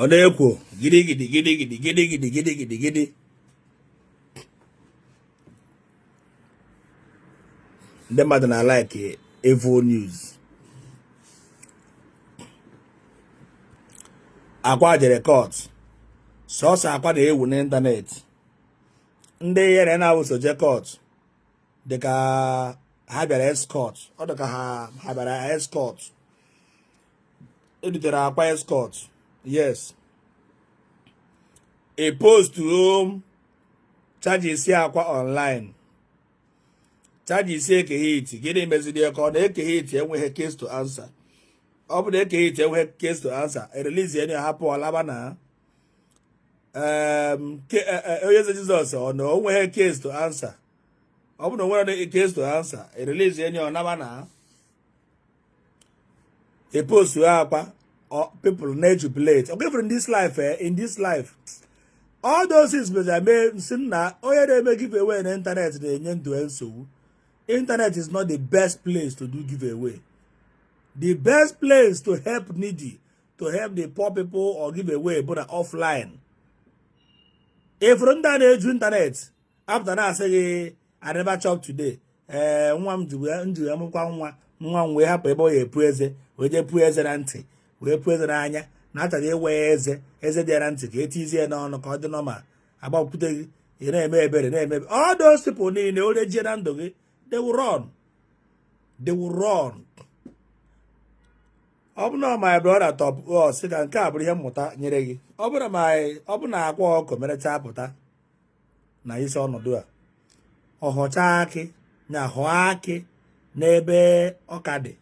Ọ na-ekwo gidigidi gidigidi gidigidi gidigidi gidi. Ndị mmadụ na-alike evil news. Akwa jere court, sọsọ Akwa na-ewu n'ịntanetị. Ndị yere na-awụso je court dịka ha bịara escort, ọ dịka ha bịara escort, edutere Akwa escort. Yes, e postuo charges Akwa online, charges Eke Hit. Gịnị meziri ya ka ọ na Eke Hit enweghị case to answer? Ọ bụ na Eke Hit enweghị case to answer, e release ya, hapụ ọlaba na Onye Eze Jizọs. Ọ na o nweghị case to answer? Ọ bụ na o nwere case to answer, e release ya, ọ naba na e post Akwa, people na-ejubilate. Okay, in this life, in this life, all those things mezara mee nsị na onye na-eme giveaway na internet na-enye ndụ nsogbu. Internet is not the best place to do giveaway. The best place to help needy, to help the poor people or give away bụ na offline. Ifuru ndị a na-eju internet apụta na-asị gị, "I never chop today." Ee, nwa m nju ya mụkwa nwa, nwa m wee hapụ ebe ọ ya epu eze, wee jee puo eze na ntị, wee puo eze n'anya, na achọrọ iwe eze, eze dị ya na ntị ka etizie ya n'ọnụ ka ọ dị normal. Agbakwute gị, ị na-eme ebere, na-eme all those people niile o rejie na ndụ gị, they will run, they will run. Ọ bụ na my brother top ọ sị ka nke a bụrụ ihe mmụta nyere gị. Ọ bụrụ ma ọ bụ na Akwa ọkụ merechaa pụta na isi ọnọdụ a, ọ họchaa akị na họọ akị n'ebe ọka dị,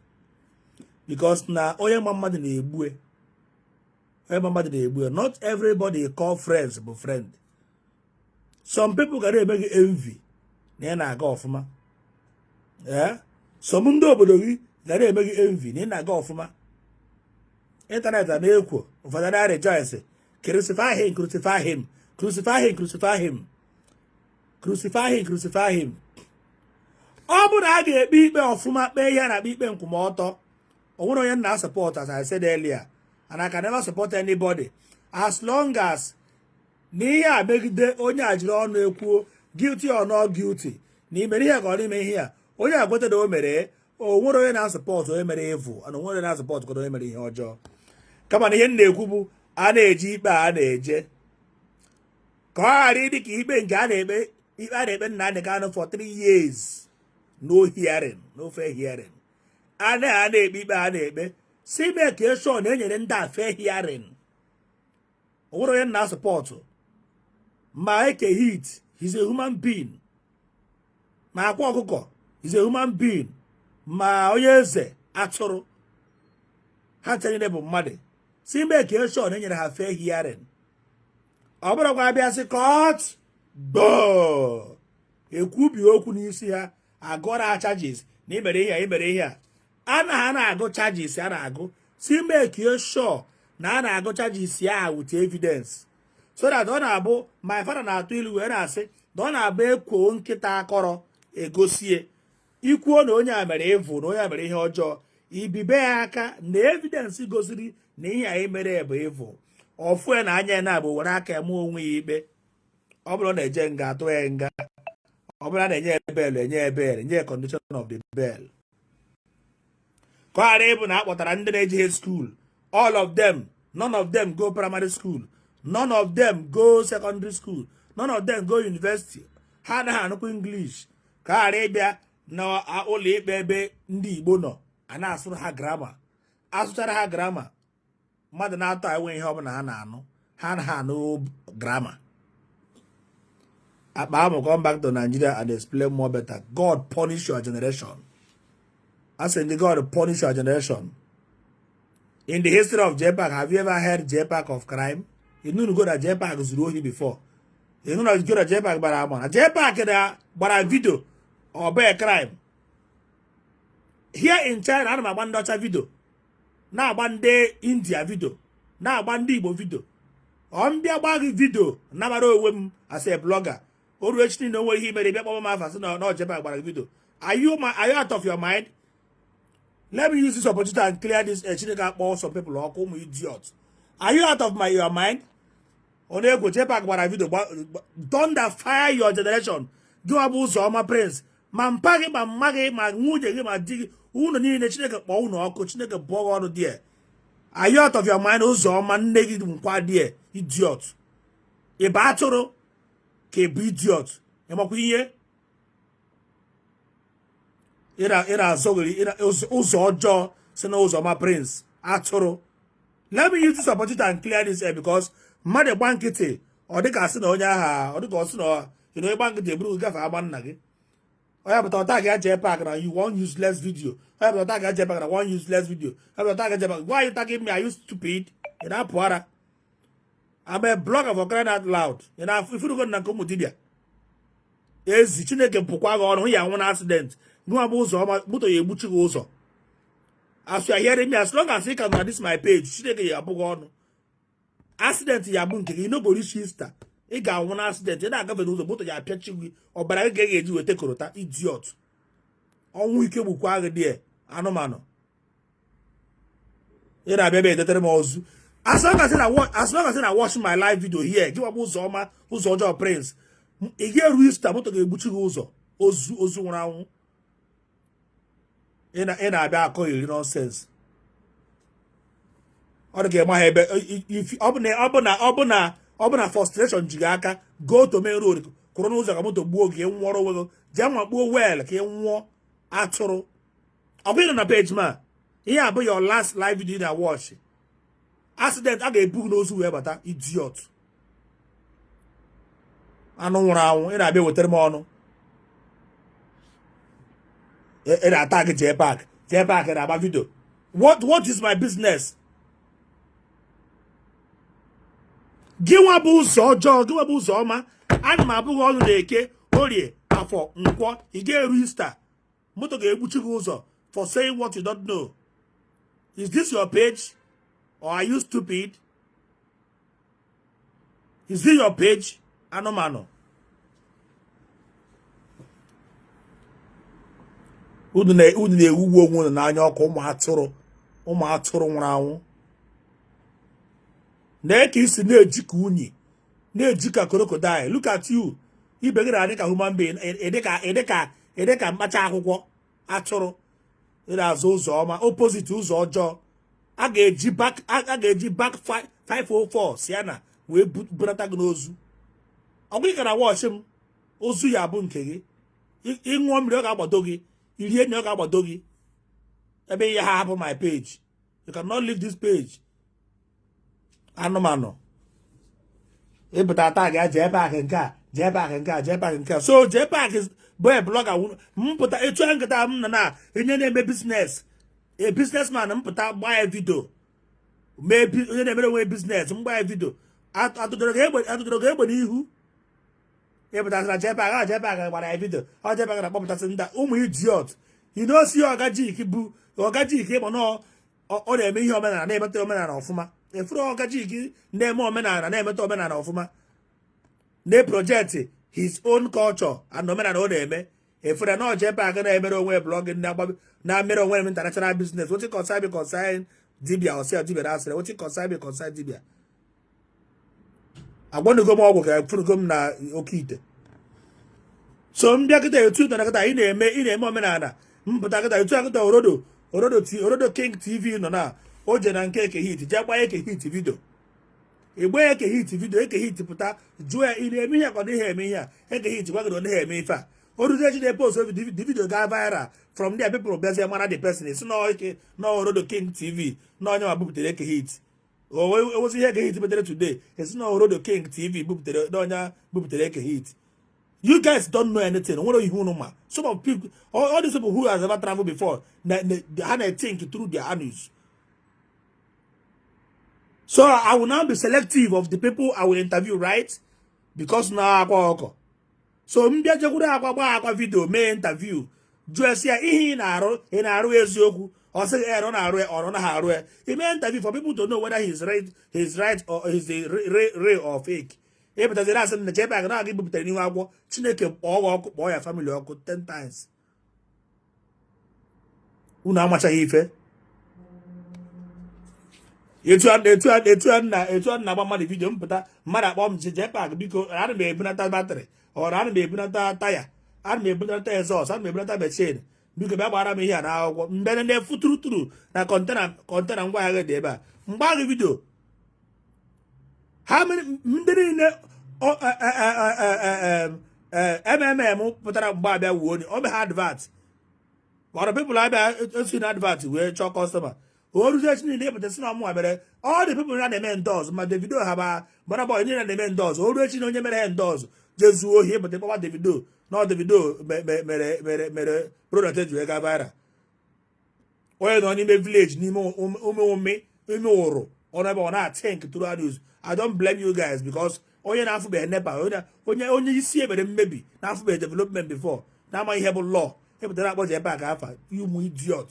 because na onye ma mmadụ na-egbue, onye ma mmadụ na-egbue. Not everybody you call friends bụ friend. Some people ga na-eme gị envy na ị na-aga ọfụma. Ee, some ndị obodo gị ga na-eme gị envy na ị na-aga ọfụma. Internet a na-ekwo, ụfọdụ na rejoice, "Crucify him, crucify him, crucify him, crucify him, crucify him, crucify him." Ọ bụrụ na a ga-ekpe ikpe ọfụma, kpee ihe a na-akpọ ikpe nkwụmọtọ, o nwere onye na support. As I said earlier, and I can never support anybody as long as na ihe a megide onye a jiri ọnụ ekwuo guilty or not guilty, na imere ihe ka ọ n'ime ihe a onye a kweta na o mere. O nwere onye na-asupport onye mere evil, and o nwere onye na-asupport kwado onye mere ihe ọjọọ. Kama na ihe m na-ekwu bụ a na-eji ikpe a na-eje ka ọ ghara ịdị ka ikpe nke a na-ekpe, ikpe a na-ekpe Nnamdi Kanu for 3 years, no hearing, no fair hearing. A na-ekpe ikpe a na-ekpe si mee ka e sure na enyere ndị a fair hearing. O nwere onye na-asupport ma Eke Hit, he's a human being, ma Akwa Ọkụkọ is a human being, ma Onye Eze Atụrụ, ha ncha niile bụ mmadụ. Si mee ka e sure na enyere ha fair hearing. Ọ bụrụkwa abịa sị court gboo ekwubi okwu n'isi ha, agụra ha charges na imere ihe a, imere ihe a, anaghị a na-agụ charges a na-agụ. Si mee ka e sure na a na-agụ charges ya with evidence, so that ọ na-abụ my father na-atụ ilu wee na-asị na ọ na-abụ ekwoo nkịta akọrọ egosie. Ikwuo na onye a mere evil, na onye a mere ihe ọjọọ, ibibe ya aka na evidence gosiri na ihe anyị mere bụ evil. Ọfụ ya na anya ya na-abụ were aka ya mụọ onwe ya ikpe. Ọ bụrụ na eje nga, atụ ya nga. Ọ bụrụ na enye ya bail, enye ya bail, nye ya condition of the bail, ka ọ ghara ịbụ na a kpọtara ndị na-ejighị school. All of them, none of them go primary school, none of them go secondary school, none of them go university. Ha anaghị anụkwa English, ka a ghara ịbịa na ụlọ ikpe ebe ndị Igbo nọ a na-asụrụ ha grammar. Asụchara ha grammar, mmadụ na-atọ enweghị ihe ọbụla ha na-anụ. Ha anaghị anụ grammar. Akpa amụ, come back to Nigeria and explain more better. God punish your generation. I say God punish your generation. In the history of JPAC, have you ever heard JPAC of crime? You know go that JPAC zuru ohi before? You know go that JPAC gbara ama na JPAC na gbara video ọ bụ crime? Here in China, ana m agba ndị ọcha video, na-agba ndị India video, na-agba ndị Igbo video. Ọ mbịa gba gị video, nabara onwe m as a blogger. O ruo echi niile, onwe ihe mere, bịa kpọọ m afa sị na JPAC gbara gị video. Are you out of your mind? Let me use this opportunity and clear this. Chineke akpọ some people ọkụ, ụmụ idiot. Are you out of my your mind? Ọ na-ekwo JPAC gbara video thunder fire your generation. Gịwa bụ Ụzọma Prince, ma mpa gị, ma mma gị, ma nwunye gị, ma di gị, unu niile, Chineke kpọọ unu ọkụ. Chineke bụọ gị ọnụ die. Are you out of your mind? Ụzọma, nne gị nkwa die, idiot. Ị bụ atụrụ ka ị bụ idiot? Ịmakwa ihe ị na-azọghịrị ụzọ ọjọọ si na Ụzọma Prince atụrụ. Let me use this opportunity and clear this air, because mmadụ gba nkịtị, ọ dịka asị na onye agha, ọ dịka ọ sị na ị na ịgba nkịtị eburu gị gafee agba nna gị. Onye pụta ọta ga JPAC na you one useless video. Onye pụta ọta ga JPAC na one useless video. Onye pụta ọta ga JPAC. Why are you tagging me? Are you stupid? Ị na-apụ ara? I'm a blogger, for crying out loud. Ị na-afụ ifurugo na nke ụmụ dibịa ezi. Chineke pụkwa gị ọnụ ya anwụ na accident. Nwa bụ ụzọ ọma, moto ya egbuchi gị ụzọ. As you are hearing me, as long as you can na this my page, Chineke ya abụghị ọnụ, accident ya bụ nke gị. No go reach Easter, ị ga-anwụ na accident. Ị na-agafe n'ụzọ, moto ya apịachi gị, ọbara gị ga-eji weta korota. Idiot, ọnwụ ike gbukwa gị dị anụmanụ. Ị na-abịa ebe edetere m ozu. As long as ị na watch my live video here, gị gbagba ụzọ ọma, ụzọ ọjọọ Prince, ị ga-eru Easter, moto ga-egbuchi gị ụzọ. Ozu, ozu nwụrụ anwụ. Ị na-abịa akọ iri nonsense. Ọ dị ka ịma ha ebe ọ bụ na frustration ji gị aka. Go to main road, kwụrụ n'ụzọ ka moto gbuo gị, nwụọrọ onwe gị. Jee nwakpuo well ka ị nwụọ, atụrụ. Ọ bụghị nọ na page ma ihe a bụ your last live video na watch. Accident a ga-ebu gị n'ozu wee bata. Idiot, anụ nwụrụ anwụ. Ị na-abịa wetara m ọnụ. Ị na-ata gị JPAC, JPAC na-agba video. What is my business? Gị nwa bụ ụzọ ọjọọ, gị nwa bụ ụzọ ọma, ana m abụghị ọnụ na Eke, Orie, Afọ, Nkwọ. Ị ga-eru Easter, moto ga-egbuchi gị ụzọ for saying what you don't know. Is this your page or are you stupid? Is this your page? Anụmanụ. Unu na-ewuwu onwe unu n'anya ọkụ. Ụmụ atụrụ, ụmụ atụrụ nwụrụ anwụ. Na ka isi na-eji ka unyi, na-eji ka crocodile. Look at you. Ibe gị na-adị ka human being, ịdị ka mkpacha akwụkwọ. Atụrụ. Ị na-azụ ụzọ ọma, opposite ụzọ ọjọọ. A ga-eji back 504 Sienna wee bunata gị n'ozu. Ọ bụghị ka na watch m, ozu ya bụ nke gị. Ịṅụọ mmiri, ọ ga-agbado gị. Irie nri, ọ ga-agbado gị. Ebe ihe ha hapụ my page, you cannot leave this page. Anụmanụ. Ịpụta taa ga JPAC nke a, JPAC nke a, JPAC nke a. So JPAC bụ a blogger. Mpụta etu a nkịta m na onye na-eme business, a businessman, mpụta gbaa ya video mee onye na-emere onwe business, mgba ya video. Atụdoro gị egbe n'ihu? Ịpụtasị na JPAC a, JPAC gbara ya video. Ọ JPAC na-akpọpụtasị ndị ụmụ idiot. You know, see, Ogajik bụ Ogajik ịkpọ na ọ na-eme ihe omenala, na-emeta omenala ọfụma. Efuru Ogajik na-eme omenala, na-emeta omenala ọfụma, na-project his own culture and omenala ọ na-eme. Efere na JPAC na-emere onwe blogging, na-emere onwe m international business. Wetin concern me concern dibia? Ọsịa dibia na asịrị. Wetin concern me concern dibia? Agbanugo m ọgwụ ka efurugo m na oke ite. So m bịa kịta, etu na kịta ị na-eme omenala, mpụta kịta etu a kịta. Orodo King TV nọ na o je na nke Eke Hit, jee gbaa Eke Hit video. Igbe Eke Hit video, Eke Hit pụta jụọ ya, ị na-eme ihe ka ọ dịghị eme ihe a? Eke Hit gwa gị na ọ dịghị eme ife a. O ruzie chi na-epost the video, gaa viral. From there, people bịazie mara the person si na eke na Orodo King TV na onye ma buputere Eke Hit. Owozi ihe Eke Hit butere today, esi na Orodo King TV buputere, na onye buputere Eke Hit. You guys don't know anything. Nwere ihe unu ma? Some of people, all these people who has ever traveled before na ha na think through their anus. So I will now be selective of the people I will interview, right? Because na akwa ọkọ. So m bịa jekwuru akwa, gbaa akwa video, mee interview, jụọ esi ya ihe ị na-arụ, ị na-arụ eziokwu? Ọ sịghị ọ na-arụ ya, ọ naghị arụ ya. Ime interview for people to know whether he's right or he's the real or fake. Ịpụtaziri asị m na JPAC na aga bupụtara n'ihu agwọ. Chineke kpọọ gị ọkụ, kpọọ ya family ọkụ 10 times. Unu amachaghị ife. Etu a etu a etu a na etu a na-agba mmadụ video, mpụta mmadụ akpọ m, "JPAC, biko, ana m ebunata battery, ọrụ ana m ebunata taya, ana m ebunata exhaust, ana m ebunata machine, biko bịa gbara m ihe a n'akwụkwọ." Mgbe ndị futuru turu na container ngwa ahịa dị ebe a, mgbe gị video ha ndị niile mmm pụtara mgbe abịa wuo onye o ha advert ọrụ people abịa esi na advert wee chọọ customer. O ruzie echi niile ịpụta si na ọmụnwa mere. All the people na na-eme endorse, ma Davido ha, ma Burna Boy niile na-eme endorse, o ruo echi na onye mere ha endorse jezuo ohi, ịpụta kpọwa Davido na Davido mere mere mere product eji wee gaa viral. Onye nọ n'ime village, n'ime ume ume ime ụrụ ọrụ ebe ọ na-think through news. I don't blame you guys, because onye na-afụbeghị NEPA, onye onye isi ebere mmebi na-afụbeghị development before, na-ama ihe bụ law, ịpụtara akpọ JPAC afa. Ụmụ idiot,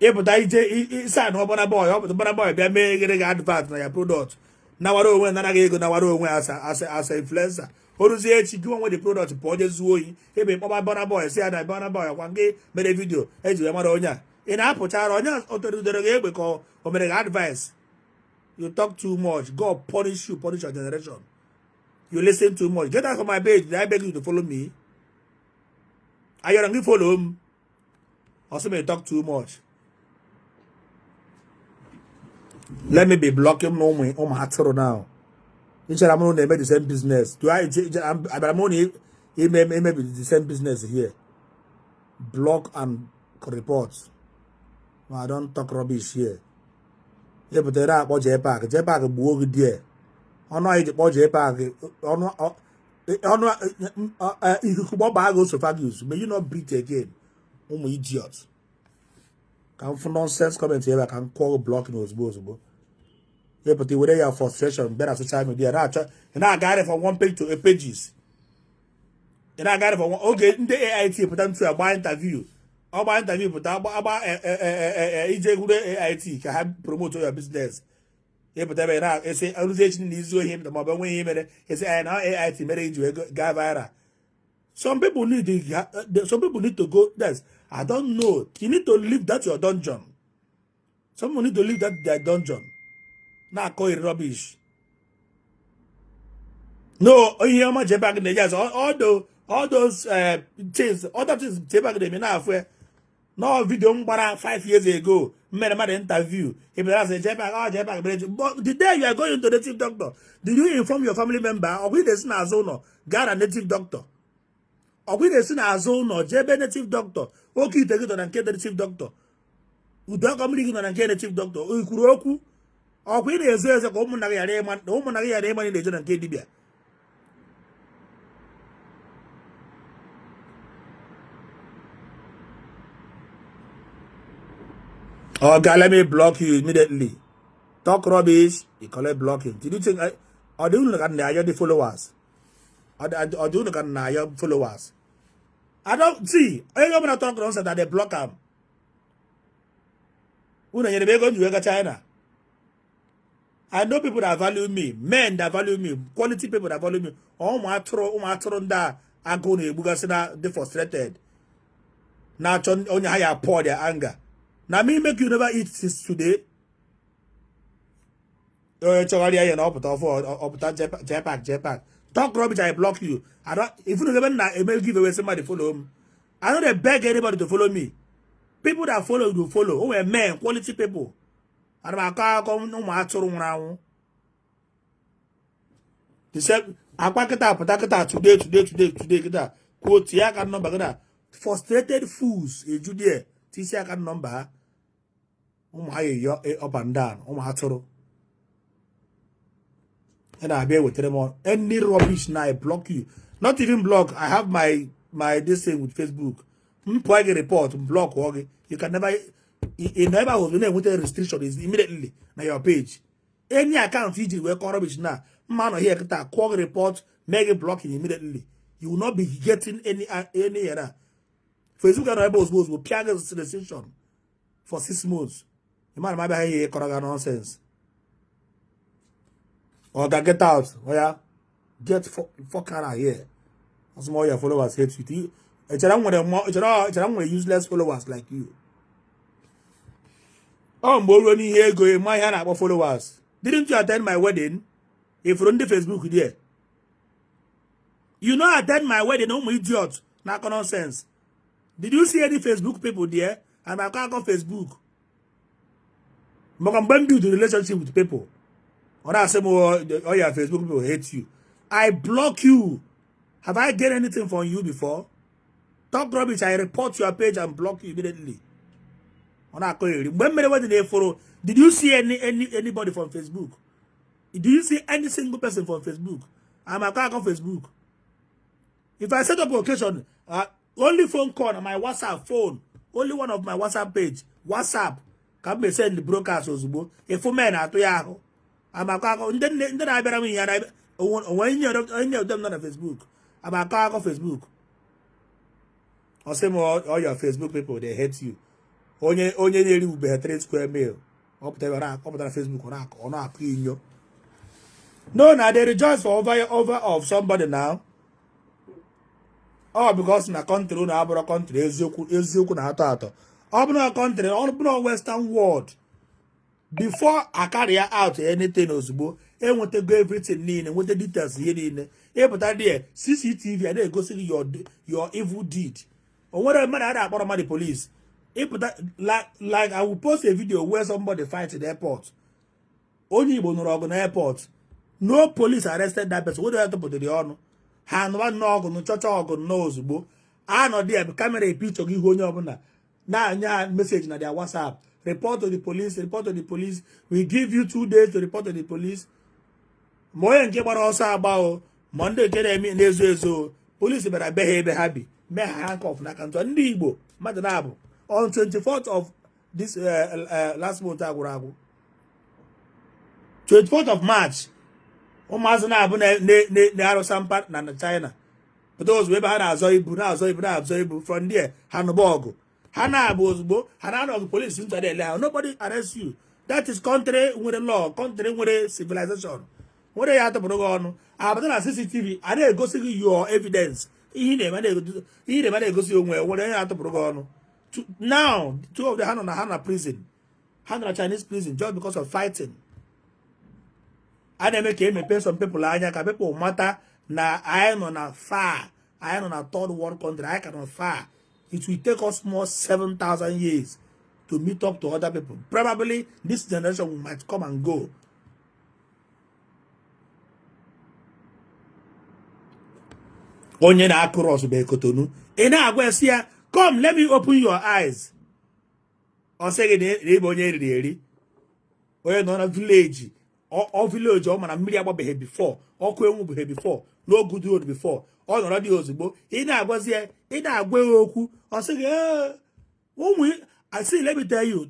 ịpụta ije ịsa na Burna Boy, ọ pụta Burna Boy bịa mee gịrị gị advert na ya product, nawara onwe, nara gị ego, nawara onwe asa influencer. O ruzie echi, gị nwe the product pụọ je zuo ohi, ebe ịkpọba Burna Boy, si ya na Burna Boy kwa gị mere video eji wee mara onye a. Ị na-apụchara onye o gị egbe ka o mere gị advice. You talk too much. God punish you, punish your generation. You listen too much. Get out of my page. I beg you to follow me? Ayọrọ gị follow m? Ọsọ m, talk too much. Let me be blocking ụmụ ụmụ atụrụ now. Ichere m na-eme the same business? Do I abịara m na ime emebi the same business here? Block and report. No, I don't talk rubbish here. Epụtara akpọ JPAC, JPAC gbuo gị die ọnụ anyị ji kpọọ JPAC ọnụ ọnụ ikuku gbọbaa gị esophagus. May you not breathe again. Ụmụ idiot, ka m fụ nonsense comment ebe a, ka m kụọ blocking ozugbo ozugbo. Ịpụta were ya frustration bịa na social media, na-achọ ị na-agagharị from one page to a pages, ị na-agagharị from one oge ndị AIT pụta ntu agba interview, ọgba interview pụta agba ije gwure AIT ka ha promote your business. Ịpụta ebe na-esi arụzi echi na izu ohi ma ọ bụ enwe ihe mere, esi anyị na AIT mere iji wee gaa viral. Some people need to go. Yes, I don't know, you need to leave that your dungeon. Some people need to leave that their dungeon na-akọ iri rubbish. No ihe ọma JPAC na-eji azụ all those things, other things JPAC na-eme na-afụ ya no video m gbara 5 years ago mere mmadụ interview, ị bịara asị JPAC, ọ JPAC mere. But the day you are going to native doctor, did you inform your family member? Ọgwụ ị na-esi n'azụ ụlọ gaa na native doctor, ọgwụ ị na-esi n'azụ ụlọ jee ebe native doctor, oke ite gị nọ na nke native doctor, udu akọ mmiri gị nọ na nke native doctor, o kwuru okwu. Ọkwa ị na-ezo ezo ka ụmụnna gị ghara ịma na ụmụnna gị ghara ịma na ị na-eje na nke dibịa. Oga, let me block you immediately. Talk rubbish, you collect blocking. Did you think ọ dị unu ka na-ayọ the followers? Ọ dị unu ka na-ayọ followers? I don't see. Onye ọbụla talk nonsense that they block am. Unu nyere m ego m ji wee ga China. I know people that value me, men that value me, quality people that value me. Ụmụ atụrụ, ụmụ atụrụ ndị a agụụ na-egbugasị na dị frustrated. Na-achọ onye ha ya pour their anger. Na me make you never eat since today. Onye chọgharịa ya na ọpụta ọfụ ọpụta JPAC, JPAC. Talk rubbish, I block you. I don't, if you never na eme give away somebody follow m. I don't dey beg anybody to follow me. People that follow you follow. O nwere men, quality people. Ana m akọ akụkọ ụmụ atụrụ nwụrụ anwụ. The same akwa kịta pụta kịta today, today, today, today kịta kwuo tie aka nọmba gị na frustrated fools eju there tisi aka nọmba ha, ụmụ ha yiyo up and down. Ụmụ atụrụ ị na-abịa ewetara m any rubbish na I block you. Not even block, I have my this thing with Facebook. M pụọ gị report, m block gị. You can never ị nọ ebe ahụ na-enweta restriction is immediately na your page. Any account ijiri wee kọọ rubbish na mma nọ here kịta kụọ gị report, mee gị blocking immediately. You will not be getting any error. Facebook nọ ebe ozugbo ozugbo pịa gị restriction for 6 months. Ị mara m abịaghị ihe kọrọ gị nonsense. Oga, get out. Oya, get fuck out of here. Some all your followers hate you. Echere m nwere echere m nwere useless followers like you. Ọ mgbe o ruo n'ihe ego, ịma ihe a na-akpọ followers. Didn't you attend my wedding? Ifuru ndị Facebook there? You no attend my wedding. Ụmụ idiot na-akọ nonsense. Did you see any Facebook people there? And akọ akọ Facebook maka mgbe m build relationship with people, ọ na-asị m, "Oh yeah, Facebook people hate you." I block you. Have I get anything from you before? Talk rubbish, I report your page and block you immediately. Ọ na-akọ eri. Mgbe m mere wedding eforo, did you see anybody from Facebook? Do you see any single person from Facebook? I'm akọ akọ Facebook. If I set up occasion, only phone call na my WhatsApp phone, only one of my WhatsApp page, WhatsApp ka m send broadcast ozugbo. Efu men atụ ya ahụ amakọ akọ. Ndị na-abịara m ihe na onwe onye ụdị m nọ na Facebook amakọ akọ Facebook. Ọ sị m, "All your Facebook people, they hate you." Onye na-eri ube 3 square meal, ọ pụtara ọ pụtara Facebook, ọ na-akụ inyo. No na they rejoice for over of somebody now. Ọ because na country unu abụrụ country eziokwu, eziokwu na-atọ atọ. Ọ bụrụ na country, ọ bụrụ western world, before a carry out anything, ozugbo enwetago everything niile, nweta details ihe niile. Ịpụta there, CCTV a na-egosi gị your evil deed. O nwere mmadụ a na-akpọrọ mmadụ police. Ịpụta, like I will post a video where somebody fight in the airport. Onye Igbo nụrụ ọgụ na airport. No police arrested that person. Wede ya tụpụtara ya ọnụ ha nụwa nnọọ ọgụ, nchọcha ọgụ nnọọ. Ozugbo anọdụ ya, camera epicture gị ihu onye ọbụla na-anya message na their WhatsApp, "Report to the police, report to the police. We give you 2 days to report to the police." Ma onye nke gbara ọsọ agba o, ma ndị nke na-eme na-ezo ezo o, polisi bịara be ha ebe ha bi, mee ha handcuff n'aka ntụ. Ndị Igbo mmadụ na-abụ on 24th of this last month agwụrụ agwụ, 24th of March, ụmụazị na-abụ na-arụsa mpa na China pụta ozugbo ebe ha na-azọ ibu, na-azọ ibu, na-azọ ibu. From there ha nụba ọgụ, ha na-abụ ozugbo ha na-anọ ọgụ, polisi ntọ ele ha. Nobody arrest you. That is country nwere law, country nwere civilization, nwere ya atụpụrụ gị ọnụ. Abata na CCTV a na-egosi gị your evidence, ihe ị na-eme ihe ị na-eme na-egosi onwe ya, nwere onye na-atụpụrụ gị ọnụ. Now two of them ha nọ na ha na prison, ha nọ na Chinese prison just because of fighting. A na-eme ka emepe some people anya, ka people mata na anyị nọ na far, anyị nọ na third world country. Anyị ka nọ far. It will take us more 7,000 years to meet up to other people. Probably this generation might come and go. Onye na-akụrụ ọsụbe Kotonu, ị na-agwa esi ya, "Come, let me open your eyes." Ọ sị gị na ịbụ onye eriri eri, onye nọ na village. Ọ village ọ mara mmiri agbabeghị before, ọkụ enwubeghị before, no good road before. Ọ nọrọ dị ozugbo ị na-agwazi ya, ị na-agwa ya okwu, ọ sị gị, "Ee, ụmụ." I see, let me tell you,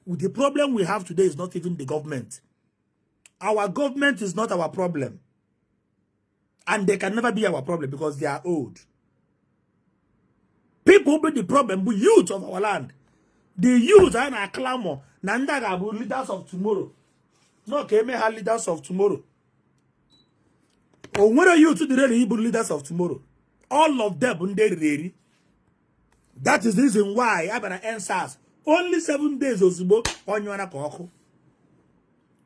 the problem we have today is not even the government. Our government is not our problem and they can never be our problem because they are old people. Be the problem bụ youth of our land. The youth a na-aclamor na ndị a ga-abụ leaders of tomorrow, no ka eme ha leaders of tomorrow. O nwere youth dị ready ịbụ leaders of tomorrow. All of them bụ ndị eriri eri. That is the reason why a bịara EndSARS, only 7 days ozugbo ọ nyụọra ka ọkụ.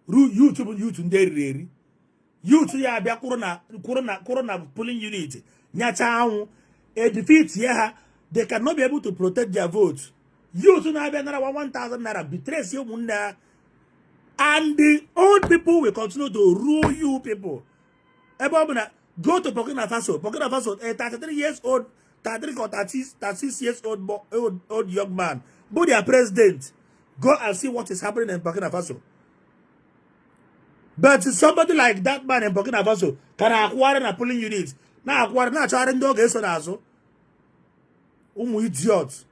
Youth bụ youth ndị eriri eri. Youth ya abịa kwụrụ na polling unit, nyacha anwụ, edefeat ya ha. They cannot be able to protect their vote. Youth na-abịa nara 1000 naira, betray ụmụnne ha, and the old people will continue to rule you people. Ebe ọ bụ na go to Burkina Faso. Burkina Faso, a 33 years old, 33 or 30, 36 years old, old young man bụ their president. Go and see what is happening in Burkina Faso. But somebody like that man in Burkina Faso ka na-akwụgharị na polling unit, na-akwụgharị, na-achọgharị ndị ọ ga-eso n'azụ. Ụmụ idiot,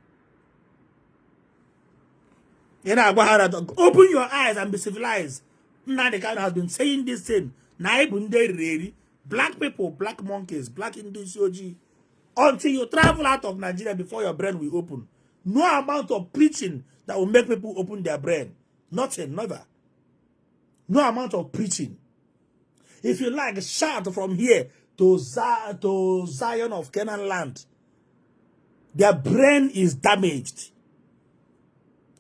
ị na-agwa ha na open your eyes and be civilized. Nnamdi Kanu has been saying this thing na anyị bụ ndị eriri eri, black people, black monkeys, black ndị isi ojii. Until you travel out of Nigeria before your brain will open. No amount of preaching that will make people open their brain. Nothing. Never. No amount of preaching. If you like, shout from here to Zion of Canaan land, their brain is damaged.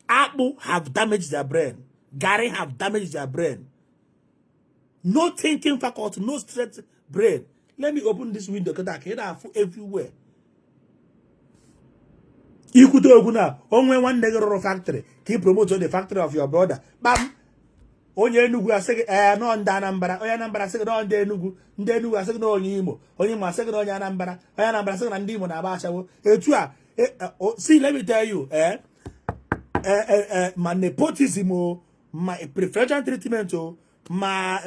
Akpụ have damaged their brain. Garri have damaged their brain. No thinking faculty, no straight brain. Let me open this window kịta ka ị na-afụ everywhere. Ikwute okwu na onwe nwanne gị rụrụ factory ka ị promote the factory of your brother, kpam, onye Enugu asị gị, ee, nọ ndị Anambra. Onye Anambra asị gị nọ ndị Enugu. Ndị Enugu asị gị na onye Imo. Onye Imo asị gị na onye Anambra. Onye Anambra asị gị na ndị Imo na-agba ashawo. Etu a, see, let me tell you, ma nepotism o, ma preferential treatment o, ma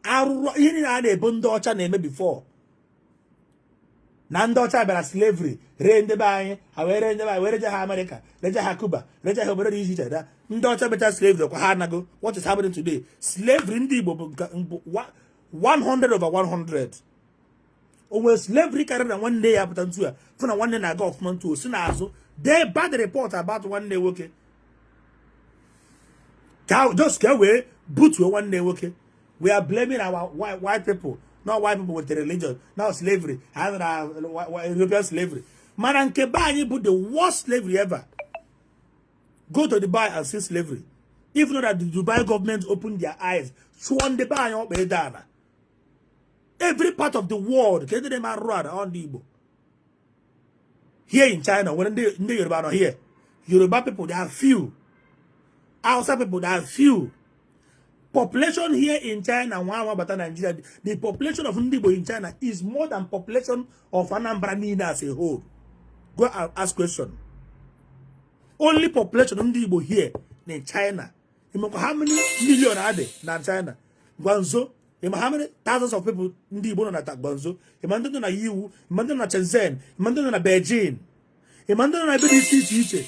arụrụ ihe niile a na-ebo ndị ọcha na-eme before na ndị ọcha bịara slavery, ree ndị be anyị, ha wee ree ndị be anyị, wee reje ha Amerịka, reje ha Cuba, reje ha obodo dị iche iche. Da ndị ọcha mecha slavery kwa, ha anago. What is happening today? Slavery ndị Igbo bụ bụ 100 over 100. O nwere slavery karịrị na nwanne ya pụta ntu a, fụ na nwanne na-aga ọfụma, ntu o si n'azụ dee bad report about nwanne nwoke, ka just ka e wee butuo nwanne nwoke? We are blaming our white people. Not white people with the religion, not slavery ha na European slavery, mana nke be anyị bụ the worst slavery ever. Go to Dubai and see slavery. If not that the Dubai government opened their eyes, chụọ ndị be anyị ọkpa ede ala. Every part of the world ka ndị na-eme arụrụ ala ọ ndị Igbo. Here in China, nwere ndị Yoruba nọ here. Yoruba people, they are few. Hausa people, they are few. Population here in China, nwa nwa bata Nigeria, the population of ndị Igbo in China is more than population of Anambra niile as a whole. Go and ask question. Only population ndị Igbo here in China, ịmakwa how many million are na China? Guangzhou, ịma how many thousands of people ndị Igbo nọ na Guangzhou? Ịma ndị nọ na Yiwu? Ịma ndị nọ na Shenzhen? Ịma ndị nọ na Beijing? Ịma ndị nọ na ebe dị iche iche iche?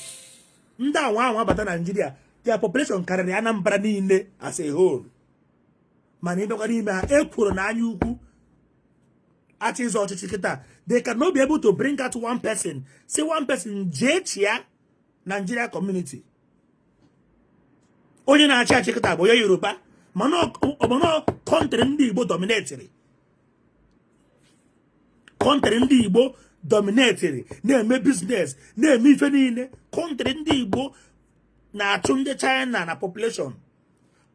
Ndị anwa anwa bata Nigeria, their population karịrị Anambra niile as a whole. Mana ịbịakwa n'ime ha, ekwuru na anya ukwu achọ ịzọ ọchịchị kịta, they cannot be able to bring out one person, say one person jee chịa Nigeria community. Onye na-achị achị kịta bụ onye Yoruba, mana ọ country ndị Igbo dominatiri, country ndị Igbo dominatiri, na-eme business, na-eme ife niile. Country ndị Igbo na-achụ ndị China na population,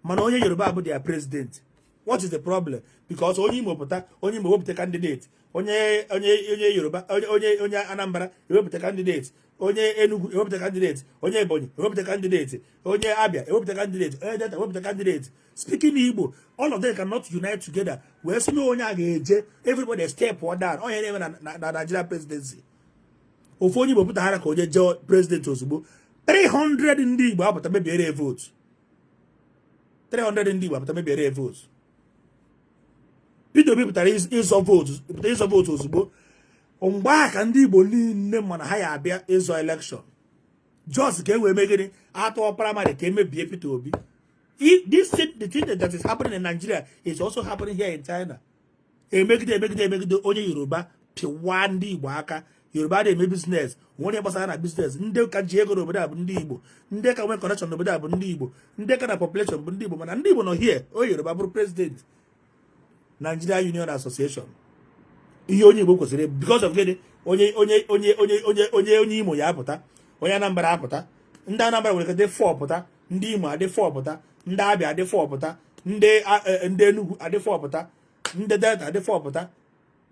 mana onye Yoruba bụ their president. What is the problem? Because onye Imo pụta, onye Imo wepụta candidate, onye Yoruba, onye Anambra ewepụta candidate, onye Enugu ewepụta candidate, onye Ebonyi ewepụta candidate, onye Abia ewepụta candidate, onye Delta ewepụta candidate speaking Igbo. All of them cannot unite together wee sị na onye a ga-eje. Everybody step down. Onye na-eme na Nigeria presidency, ofu onye Igbo pụtara ka onye jee president, ozugbo 300 ndị Igbo apụta mebiere vote. 300 ndị Igbo apụta mebiere vote. Peter Obi pụtara ịzọ vote, pụtara ịzọ vote, ozugbo mgbe ahụ ka ndị Igbo niile mana ha ya abịa ịzọ election, just ka e wee megide atụọ primary ka emebie Peter Obi. This thing, the thing that is happening in Nigeria is also happening here in China. Emegide, emegide, emegide, onye Yoruba pịwa ndị Igbo aka. Yoruba na-eme business, nwere gbasara na business. Ndị ka ji ego n'obodo a bụ ndị Igbo. Ndị ka nwee connection n'obodo a bụ ndị Igbo. Ndị ka na population bụ ndị Igbo. Mana ndị Igbo nọ here, onye Yoruba bụrụ president Nigeria Union Association. Ihe onye Igbo kwesịrị, because of gịnị? Onye Imo ya apụta, onye Anambra apụta. Ndị Anambra nwere ike dị 4 pụta, ndị Imo adị 4 pụta, ndị Abịa adị 4 pụta, ndị Enugu adị 4 pụta, ndị Delta adị 4 pụta,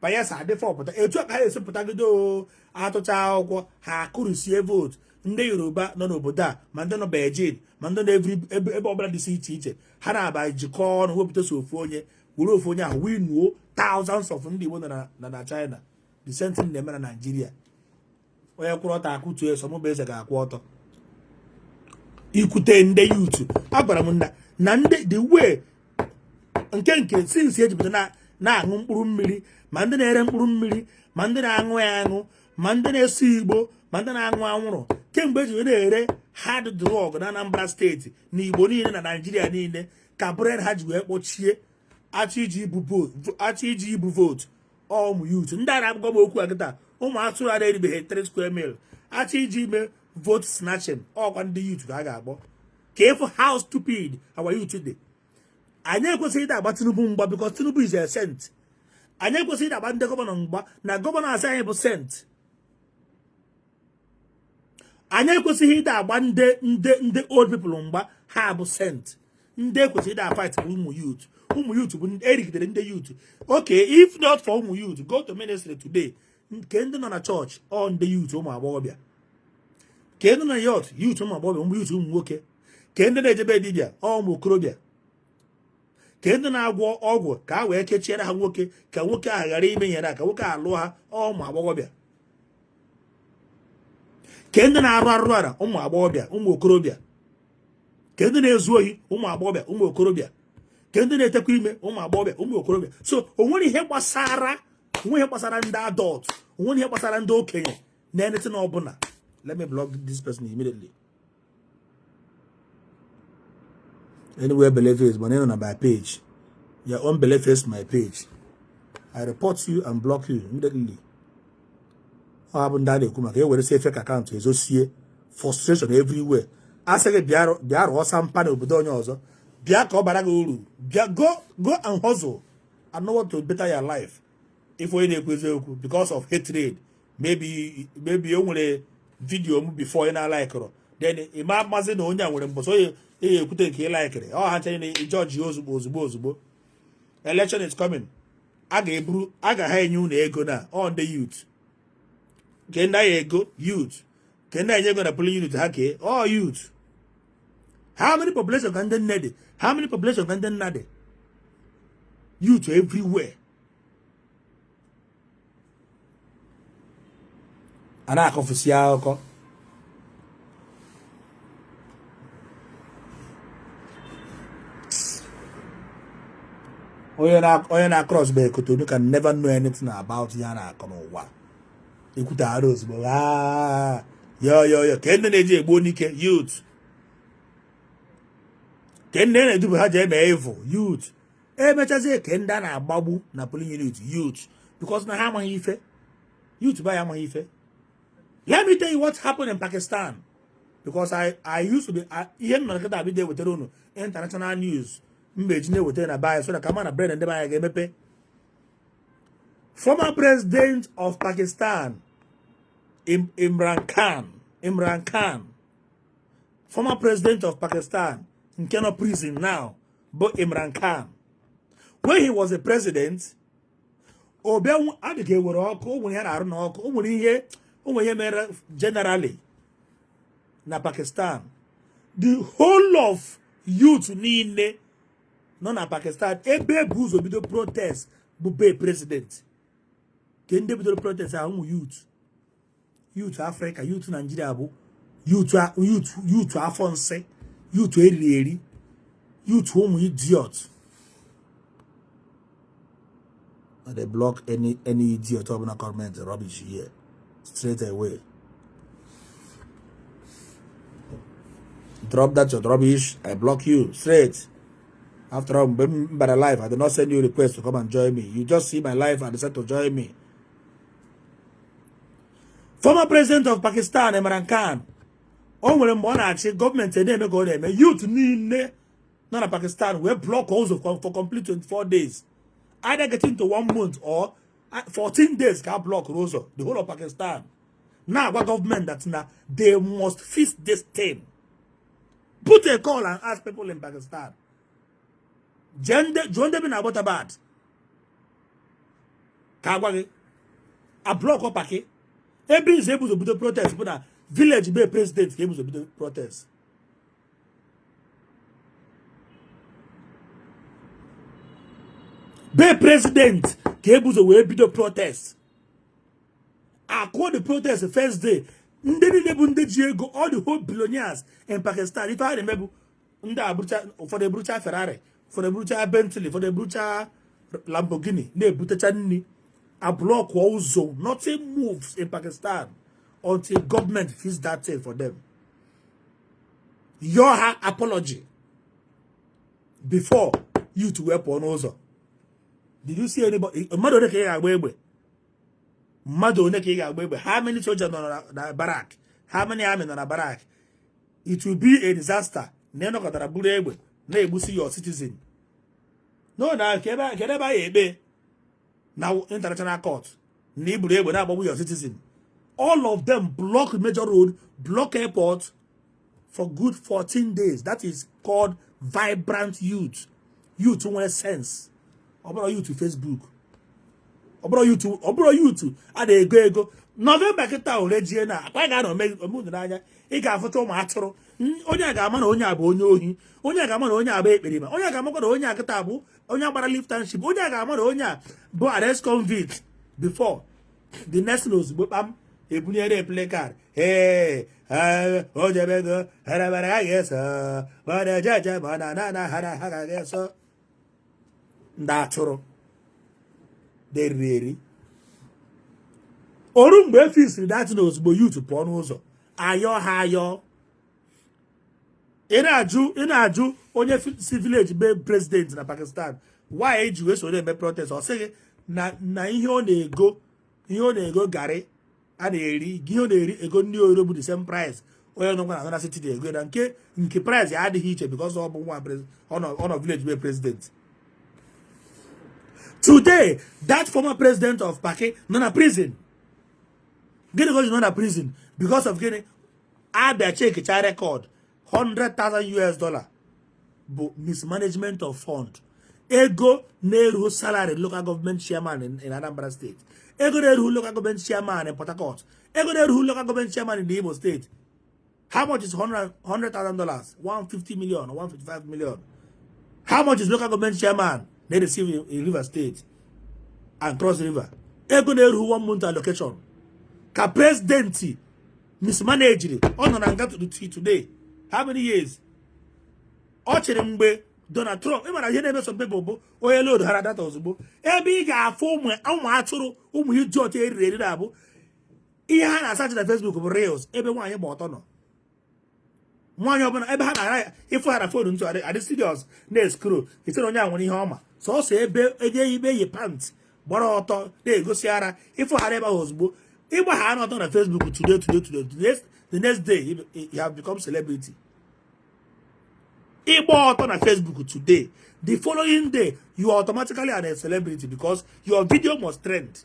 Bayelsa adị 4 pụta. Etu a ka ha esi pụtagide o. Atụcha akwụkwọ, ha akụrụsie vote. Ndị Yoruba nọ n'obodo a, ma ndị nọ Beijing, ma ndị nọ ebe ọbụla dị iche iche, ha na-aba jikọọ ọnụ wepụta so ofu onye, were ofu onye ahụ winuo thousands of ndị Igbo nọ na China. The same thing na-eme na Nigeria. Onye kwụrụ ọtọ akụtuo esomụba eze ga-akwụ ọtọ. Ikwute ndị youth, agwara m na ndị the way nke since ejipụta na na-aṅụ mkpụrụ mmiri, ma ndị na-ere mkpụrụ mmiri, ma ndị na-aṅụ ya aṅụ, ma ndị na-esi igbo, ma ndị na-aṅụ anwụrụ, kemgbe eji wee na-ere hard drug na Anambra Steeti na Igbo niile na Naijiria niile, ka brain ha ji wee kpọchie. Achọ iji ibu vote, achọ iji ibu vote ụmụ youth ndị a na-agwa m okwu a kịta, ụmụ atụrụ a na-eribeghị 3 square meal, achọ iji ime vote snatching, ọkwa ndị youth ka a ga-akpọ ka ịfụ how stupid our youth dị. Anyị ekwesịghị ịda agba Tinubu mgba because Tinubu is a saint. Anyị ekwesịghị ịda agba ndị governor mgba na governor asị anyị bụ saint. Anyị ekwesịghị ịda agba ndị old people mgba. Ha bụ saint. Ndị ekwesịghị ịda fight bụ ụmụ youth. Ụmụ youth bụ erigidere ndị youth. Okay, if not for ụmụ youth, go to ministry today. Nke ndị nọ na chọọchị, ọ ndị youth, ụmụ agbọghọbịa. Ke ndị nọ na youth, youth ụmụ agbọghọbịa, ụmụ youth ụmụ nwoke. Ke ndị na-ejebe dibịa, ọ ụmụ okorobịa. Ke ndị na-agwọ ọgwụ ka a wee kechiere ha nwoke, ka nwoke ahụ ghara ime ihe na ka nwoke ahụ lụọ ha, ọ ụmụ agbọghọbịa. Ke ndị na-arụ arụrụ ara, ụmụ agbọghọbịa, ụmụ okorobịa. Ke ndị na-ezu ohi, ụmụ agbọghọbịa, ụmụ okorobịa. Ke ndị na-etekwa ime, ụmụ agbọghọbịa, ụmụ okorobịa. So o nwere ihe gbasara, onwe ihe gbasara ndị adult, onwere ihe gbasara ndị okenye na anything ọbụla. Let me block this person immediately. Anywhere believe is, but na my page, your own belief is my page. I report you and block you immediately. Ọ bụ ndị a na-ekwu maka ewere si fake account ezosie frustration everywhere. A sị gị bịa rụọ sampa n'obodo onye ọzọ, bịa ka ọ bara gị uru, bịa go and hustle and know what to better your life. If onye na-ekwu eziokwu because of hatred, maybe o nwere video m before ị na-alaikụrụ, then ị ma mazi na onye a nwere mbọsị onye ị ekwute nke ị laikiri, ọ ha nche na jọji ozugbo ozugbo ozugbo. Election is coming. A ga-eburu a ga ha enye unu ego na ọ ndị youth, nke ndị agha ego youth, nke ndị enye ego na polling unit ha kee all youth. How many population ka ndị nne dị? How many population ka ndị nna dị? Youth everywhere. A na-akọfusi akụkọ. Onye na cross by Cotonou can never know anything about ihe a na-akọ n'ụwa. Ekwuteghara ozugbo, yo yo yo. Ka ndị na-eji egbu n'ike, youth. Ke ndị na-edubu ha ji eme evil, youth. Emechazie, ke ndị a na-agbagbu na polling unit, youth, because na ha amaghị ife. Youth ba ya amaghị ife. Let me tell you what happened in Pakistan, because I used to be ihe m nọ nkịta abido ewetara unu international news mba eji na-ewetara na be so na ka ma na brain ndị be anyị ga-emepe. Former president of Pakistan, Imran Khan, Imran Khan, former president of Pakistan nke nọ prison now bụ Imran Khan. When he was a president, obịa adịghị ewere ọkụ, o nwere ihe na-arụ n'ọkụ, o nwere ihe mere generally na Pakistan. The whole of youth niile nọ na Pakistan, ebe ebu ụzọ bido protest bụ be president. Ke ndị bidoro protest ahụ, ụmụ youth. Youth Africa, youth Nigeria bụ youth, youth, youth afọ nsị, youth eriri eri, youth ụmụ idiot. They block any idiot ọbụla comment rubbish here straight away. Drop that your rubbish, I block you straight. After all, mgbe m bara live, I did not send you request to come and join me. You just see my live and decide to join me. Former president of Pakistan, Imran Khan, o nwere mgbe ọ na-achị, gọọmenti na-eme ka ọ na-eme, youth niile nọ na Pakistan wee block ụzọ for complete 24 days, either getting to one month or 14 days, ka a block ụzọ the whole of Pakistan, na-agwa gọọmenti that na they must fix this thing. Put a call and ask people in Pakistan. Jụọ ndị bi na Abbottabad ka agwa gị. A block Paki ebe izu ebuzo bido protest bụ na village be president ka ebuzo bido protest. Be president ka ebuzo wee bido protest. Akụọ the protest first day, ndị niile bụ ndị ji ego, all the whole billionaires in Pakistan, ife ha na-eme bụ ndị abụrụcha, ụfọdụ eburucha Ferrari, ụfọdụ eburucha Bentley, ụfọdụ eburucha Lamborghini, na-ebutecha nri, ablockụọ ụzọ. Nothing moves in Pakistan until government fix that thing for them, yọọ ha apology before youth wee pụọ n'ụzọ. Did you see anybody? Mmadụ ole ka ị ga-agba egbe? Mmadụ one ka ị ga-agba egbe? How many soldiers nọ na barrack? How many army nọ na barrack? It will be a disaster na ịnọkọtara buru egbe na-egbusi your citizen. No na kedu ebe a ya ekpe na international court na iburu egbe na-agbagbu your citizen? All of them block major road, block airport for good 14 days. That is called vibrant youth. Youth nwere sense. Ọ bụrụ youth Facebook, ọ bụrụ youth, ọ bụrụ youth a na-ego ego. November kịta ore jie na akwa ga-anọ ome n'anya. Ị ga-afụta ụmụ atụrụ. Onye a ga-ama na onye a bụ onye ohi, onye a ga-ama na onye a bụ ekperima, onye a ga-amakwa na onye a kịta bụ onye agbara liftanship, onye a ga-ama na onye a bụ arrest convict before. The next thing, ozugbo kpam, ebunyere placard. Ee, o jebego herebere, ha ga-eso mana ejeje mana na na ha na ha ga-eso. Ndị atụrụ deriri eri oru mgbe efisiri datin. Ozugbo youth pụọ n'ụzọ, ayọ ha ayọ. Ị na-ajụ onye si village be president na Pakistan, why eji wee soro eme protest? Ọ sịghị na ihe ọ na-ego, ihe ọ na-ego garị a na-eri, ihe ọ na-eri ego ndị oro bụ the same price onye nọkwa na another city na-ego, na nke price ya adịghị iche because ọ bụ nwa ọ nọ village be president. Today, that former president of Paki nọ na prison. Gịnị ka o ji nọ na prison? Because of gịnị? Abịa chekicha record, 100,000 US dollar bụ mismanagement of fund. Ego na-eru salary local government chairman in Anambra State, ego na-eru local government chairman in Port Harcourt, ego na-eru local government chairman in the Imo State. How much is $100,000? 150 million or 155 million. How much is local government chairman they receive in River State and Cross River? Ego na-eru one month allocation ka president mismanaged. Ọ nọ na nga to today. How many years ọ chịrị mgbe Donald Trump? Ị mara ihe na-eme some people bụ onye load hara data ozugbo. Ebe ị ga-afụ ụmụ atụrụ, ụmụ idiot eriri eri na-abụ ihe ha na-asachi na Facebook bụ reels ebe nwaanyị gba ọtọ nọ. Nwaanyị ọbụla ebe ha na-ara ịfụ ha na phone ntụ adị serious na-escroll ichere onye a nwere ihe ọma. Sọsọ ebe eje ibe yi pant gbara ọtọ na-egosi ara, ịfụ ha ebe ahụ ozugbo, ịgba ha ọtọ na Facebook today, today, today, the next day you have become celebrity. Ịgba ọtọ na Facebook today, the following day you are automatically a celebrity because your video must trend.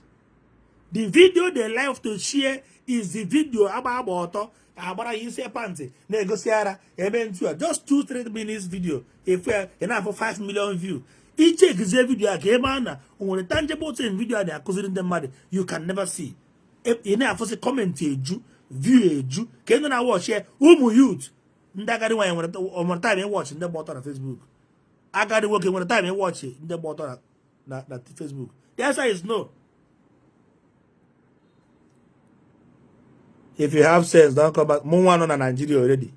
The video they like to share is the video agba agba ọtọ, agbara ya isi pantị na-egosi ara eme ntu a. Just 2-3 minutes video efu ya, ị na-afụ 5 million view. Ichekizie video a ka ebe a na o nwere tangible thing video a na-akụziri ndị mmadụ, you can never see. Ị na-afụsị comment eju, view eju, ka ị nọ na watch ya. Ụmụ youth, ndị agadi nwaanyị nwere time ịwatch ndị gba ọtọ na Facebook? Agadi nwoke nwere time ịwatch ndị gba ọtọ na Facebook? The answer is no. If you have sense, don't come back. Mụ nwa nọ na Nigeria already.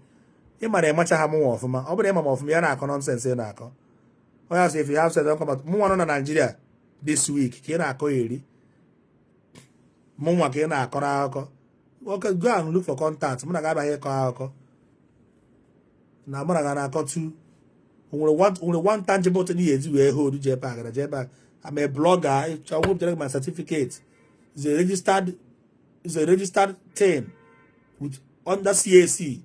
Ị mara ịmacha ha mụnwa ọfụma. Ọ bụrụ ịma m ọfụma, ya na-akọ nonsense ị na-akọ. Onye asị, "If you have sense, don't come back." Mụ nwa nọ na Nigeria this week ka ị na-akọ eri. Mụ nwa ka ị na-akọrọ akụkọ. Okay, go and look for contact. Mụ na gị abaghị ịkọ akụkọ. Na mụ na gị na-akọ tu. O nwere one tangible thing ihe eji wee hold JPAC na JPAC. I'm a blogger. Chọọ wepụtara my certificate. Is a registered thing with under CAC.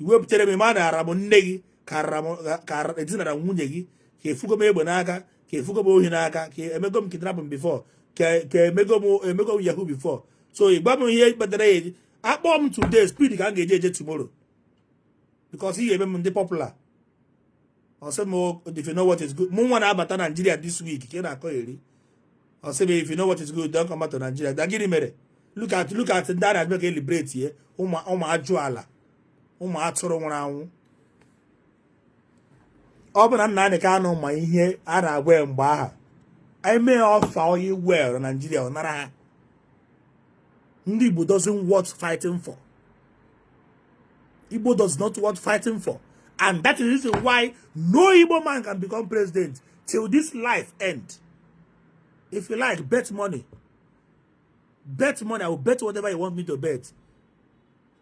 Iwepụtara m ma na ara m nne gị ka ara m ka edinara nwunye gị, ka efugo m egbe n'aka, ka efugo m ohi n'aka, ka emego m kidnapping before, ka emego m yahoo before. So ịgba m ihe kpatara ya eji akpọọ m today, speed ka m ga-eje eje tomorrow because ihe eme m ndị popular. Ọ sị m, "If you know what is good." Mụ nwa na-abata Nigeria this week ka ị na-akọ eri. Ọ sị m, "If you know what is good, don't come back to Nigeria." Da gịnị mere? Look at ndị a na-abịa ka eliberate ye ụmụ ajụ ala, ụmụ atụrụ nwụrụ anwụ. Ọ bụ na Nnamdi Kanu ma ihe a na-agwa ya mgbe aha eme ọfa oil well na Nigeria, ọ nara ha. Ndị Igbo doesn't worth fighting for. Igbo does not worth fighting for, and that is the reason why no Igbo man can become president till this life end. If you like, bet money, bet money. I will bet whatever you want me to bet.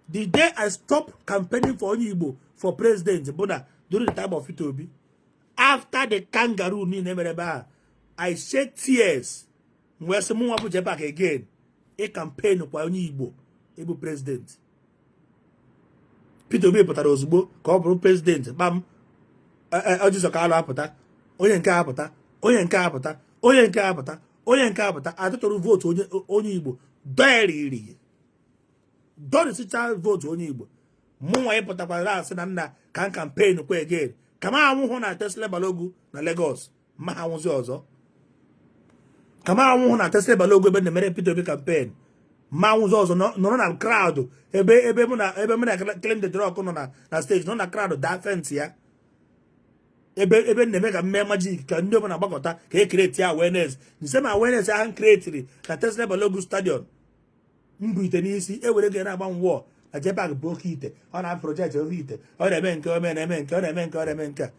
The day I stop campaigning for onye Igbo for president bụ na during the time of Peter Obi, after the kangaroo niile mere ebe a, I shed tears wee sị mụ nwa bụ JPAC again ị campaign kwa onye Igbo ịbụ president. Peter Obi pụtara ozugbo ka ọ bụrụ president kpam. Ọjịzọ ka alụ apụta, onye nke apụta, onye nke apụta, onye nke apụta, onye nke apụta, atụtụrụ vote onye Igbo deriri. Dọrịsịcha vote onye Igbo. Mụnwa ịpụtakwara asị na nna ka m campaign kwa again ka m anwụhụ na Teslim Balogun na Lagos, ma ha nwụzi ọzọ. Ka m anwụhụ na Teslim Balogun ebe na-emere Peter Obi campaign, ma nwụzi ọzọ. Nọrọ na crowd ebe mụ na Clem the Drug nọ na stage, nọ na crowd daa faint ya ebe na-eme ka mmee magic ka ndị ọbụla gbakọta ka e create awareness, the same awareness ahụ createri na Teslim Balogun Stadium. Mbụ ite n'isi ewere gị na-agba nwụọ na JPAC bụ oke ite, ọ na project oke ite, ọ na-eme nke ome, na-eme nke ọ na-eme, nke ọ na-eme, nke a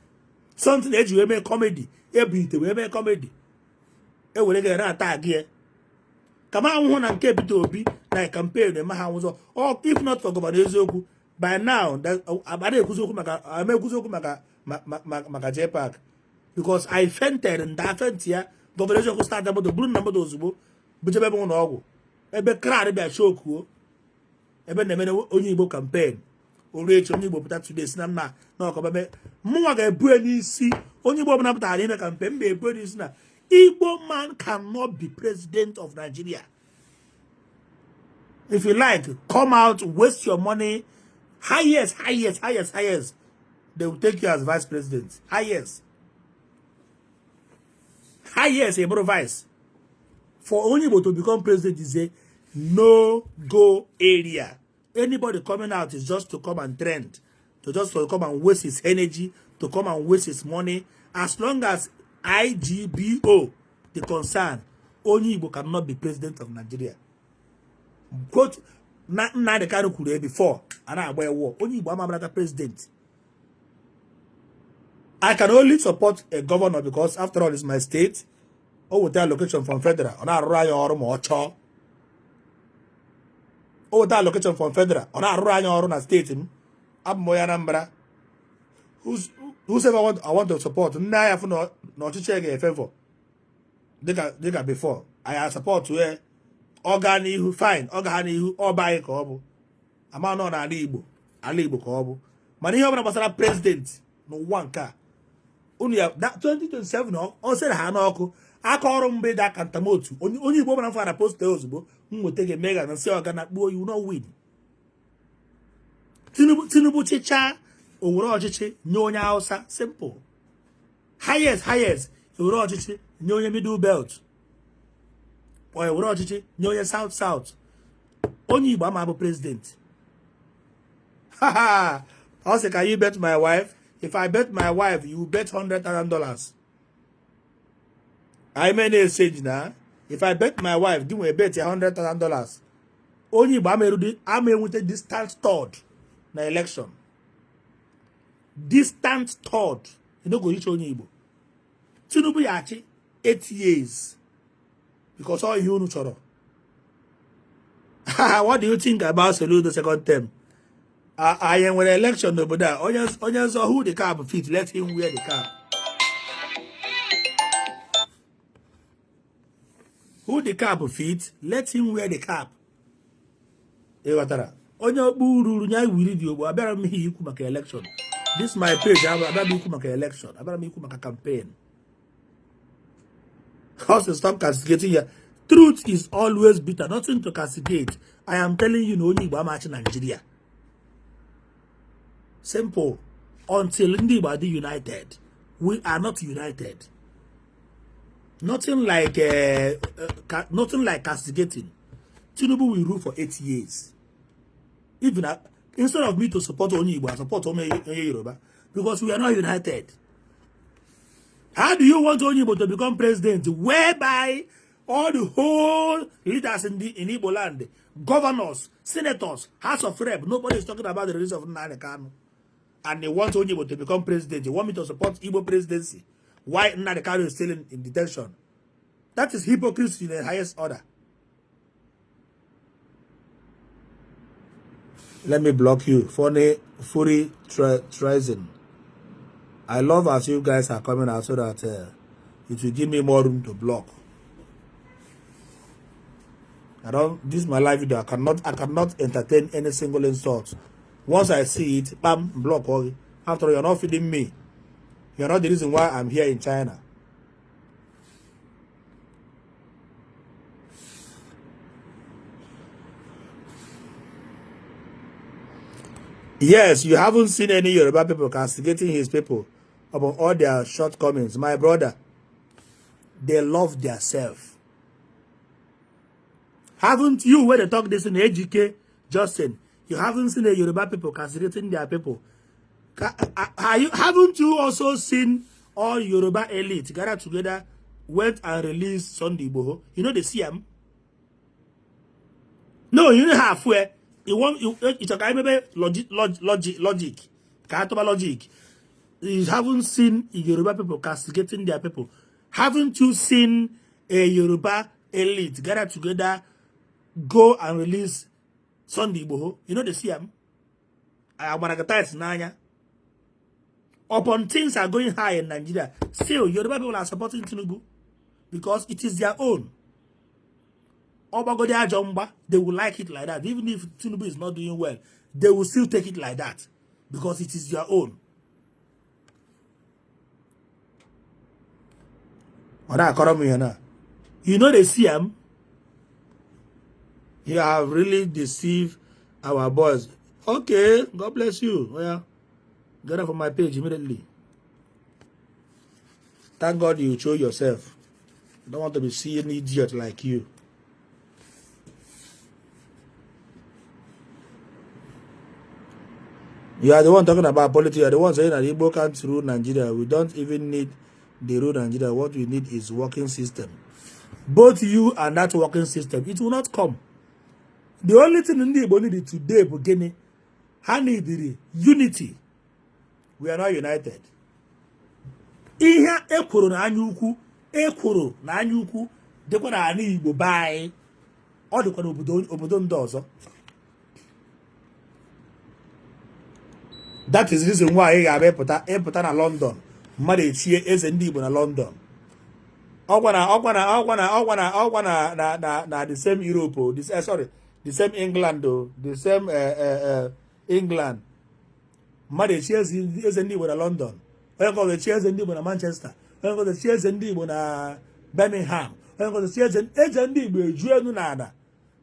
something eji wee mee comedy, ebu ite wee mee comedy, ewere gị na-ata agị ya. Ka m anwụhụ na nke Peter Obi na campaign eme ha nwụzọ. If not for Governor Eziokwu, by now abada ekwuzi okwu maka ama ekwuzi okwu maka JPAC, because I fainted nda faint ya. Governor Eziokwu start moto buru na moto ozugbo bujebe ebe ụlọ ọgwụ, ebe crowd bịa chokuo ebe na-emere onye Igbo campaign. Oru echi onye Igbo pụta today si na nna na ọkọbebe mụnwa ga-ebu n'isi onye Igbo ọbụla pụtara ime campaign mba ebu n'isi na Igbo man cannot be president of Nigeria. If you like, come out, waste your money. Highest, highest, highest, highest, they will take you as vice president. Highest, highest, a bụrụ vice. For onye Igbo to become president is a no-go area. Anybody coming out is just to come and trend, to just to come and waste his energy, to come and waste his money. As long as IGBO the concern, onye Igbo cannot be president of Nigeria. Quote na Nnamdi Kanu kwuru ya before a na-agba ewu onye Igbo ama president. I can only support a governor because after all, it's my state. O weta allocation from federal, ọ na-arụrụ anyị ọrụ ma ọ chọọ. O weta allocation from federal, ọ na-arụrụ anyị ọrụ na steeti m. Abụ m onye Anambra. Whosoever I want to support, ndị agha fụ na ọchịchị ga-efevọ dịka before anyị support ya, ọ gaa n'ihu, fine. Ọ gaa n'ihu, ọ ba anyị ka ọ bụ ama nọ n'ala Igbo, ala Igbo ka ọ bụ. Mana ihe ọbụla gbasara president n'ụwa nke a unu ya 2027, ọ sịrị ha n'ọkụ aka ọrụ mbụ ịda akantamotu onye Igbo ọbụla fara post ozugbo m nweta gị mega na nsị ọga na kpuo, you no win. Tinubu chịchaa, o were ọchịchị nye onye Hausa, simple. Highest, highest, ewere ọchịchị nye onye Middle Belt, ọ ewere ọchịchị nye onye South South. Onye Igbo ama bụ president. Ọ sị, "Can you bet my wife?" If I bet my wife, you bet $100,000. I may na-exchange na if I bet my wife, gị nwee bet $100,000. Onye Igbo ama erudi ama enweta distant third na election, distant third you reach. Onye Igbo, Tinubu ya achị 8 years because all ihe unu chọrọ. What do you think about Soludo second term? Anyị nwere election n'obodo a. Onye nzọ, who the cap fit, let him wear the cap. Who the cap fit, let him wear the cap. Ị ghọtara? Onye okpu ruru nya wiri dị ogbo. Abịara m ihe ikwu maka election. This my page, abịara m ikwu maka election, abịara m ikwu maka campaign. Also, stop castigating ya. Truth is always bitter. Nothing to castigate. I am telling you na onye Igbo amachi Nigeria, simple. Until ndị Igbo adị united, we are not united. Nothing like castigating. Tinubu will rule for 8 years. Even instead of me to support onye Igbo, I support onye Yoruba because we are not united. How do you want onye Igbo to become president whereby all the whole leaders in Igbo land, governors, senators, House of Rep, nobody is talking about the release of Nnamdi Kanu, and they want onye Igbo to become president? They want me to support Igbo presidency? Why Nnamdi Kanu is still in detention? That is hypocrisy in the highest order. Let me block you. Funny, Fury Treason. I love as you guys are coming out so that it will give me more room to block. I don't. This is my live video. I cannot entertain any single insult. Once I see it, bam, block. All. After all, you're not feeding me. You're not the reason why I'm here in China. Yes, you haven't seen any Yoruba people castigating his people upon all their shortcomings. My brother, they love their self. Haven't you, when they talk this in AGK, Justin, you haven't seen the Yoruba people castigating their people? Haven't you also seen all Yoruba elite gather together, went and released Sunday Igboho? You know they see them? No, you know halfway. You want you it's okay, maybe logic. Logic. You haven't seen Yoruba people castigating their people. Haven't you seen a Yoruba elite gather together, go and release Sunday Igboho? You know they see them. Upon things are going high in Nigeria, still Yoruba people are supporting Tinubu because it is their own. They will like it like that. Even if Tinubu is not doing well, they will still take it like that because it is their own. You know they see them. You have really deceived our boys. Okay, God bless you. Well, get up on my page immediately. Thank God you show yourself. I don't want to be seeing idiot like you. You are the one talking about politics. You are the one saying that Igbo can't rule Nigeria. We don't even need the rule Nigeria. What we need is working system. Both you and that working system, it will not come. The only thing ndị Igbo need today bụ gịnị? Ha neediri unity. We are not united. Ihe ekworo na anya ukwu, ekworo na anya ukwu dịkwa n'ala Igbo be anyị. Ọ dịkwa n'obodo ndị ọzọ. That is the reason why ị ga-abịa ịpụta na London, mmadụ echie eze ndị Igbo na London. Ọkwa na ọkwa na ọkwa na ọkwa na ọkwa na na na na the same Europe o, the, sorry, the same England o, the same England. Mmadụ echie eze ndị Igbo na London, onye nke ọzọ echie eze ndị Igbo na Manchester, onye nke ọzọ echie eze ndị Igbo na Birmingham, onye nke ọzọ echie eze ndị Igbo eju elu na ala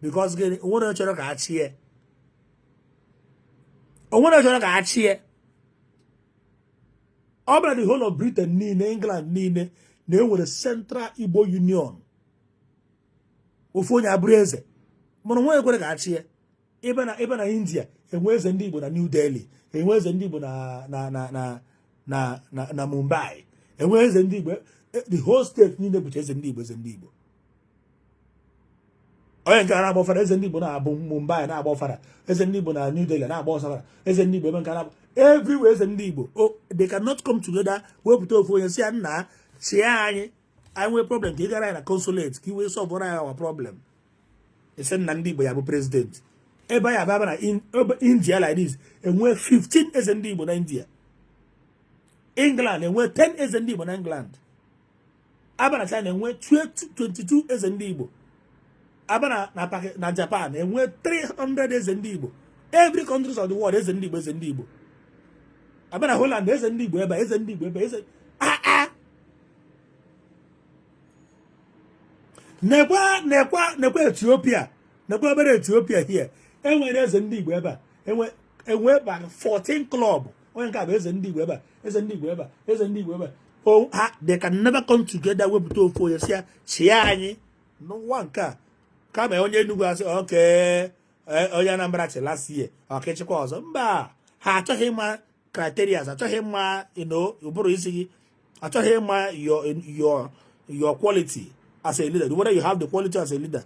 because gịnị? Onwere onye chọrọ ka a chie. Onwere onye chọrọ ka a chie. Ọ bụla the whole of Britain niile, England niile na-enwere Central Igbo Union. Ofu onye abụrụ eze, mana onwe ekwere ka a chie. Ebe na India enwe eze ndị Igbo na New Delhi, enwe eze ndị Igbo na na na na na na na Mumbai, enwe eze ndị Igbo, the whole state niile bụcha eze ndị Igbo, eze ndị Igbo. Onye nke na-agba ọfara, eze ndị Igbo na-abụ Mumbai na-agba ọfara, eze ndị Igbo na New Delhi na-agba ọsafara, eze ndị Igbo ebe nke na-agba everywhere, eze ndị Igbo. Oh, they cannot come together wepụta ofu onye si ya nna chịa anyị, anyị nwee problem ka ị gara anyị na consulate ka i wee solve anyị our problem. Ese nna ndị Igbo ya bụ president. Ebe anyị abịa na India like this, enwee 15 eze ndị Igbo na India. England enwee 10 eze ndị Igbo na England. Aba na China enwee 22 eze ndị Igbo. Aba na Japan enwee 300 eze ndị Igbo. Every countries of the world eze ndị Igbo, eze ndị Igbo. Aba na Holland eze ndị Igbo ebe, eze ndị Igbo ebe, eze a nekwa nekwa nekwa Ethiopia, nekwa obere Ethiopia here enwere eze ndị Igbo ebe a, enwe ba 14 club. Onye nke a bụ eze ndị Igbo ebe a, eze ndị Igbo ebe a, eze ndị Igbo ebe a. Ha they can never come together wepụta ofu onye si ya chịa anyị n'ụwa nke a. Kama onye Enugu asị oke onye Anambra chị last year ọkịchịkwa ọzọ. Mba, ha achọghị ịma criteria, achọghị ịma ụbụrụ isi gị, achọghị ịma your quality as a leader, whether you have the quality as a leader.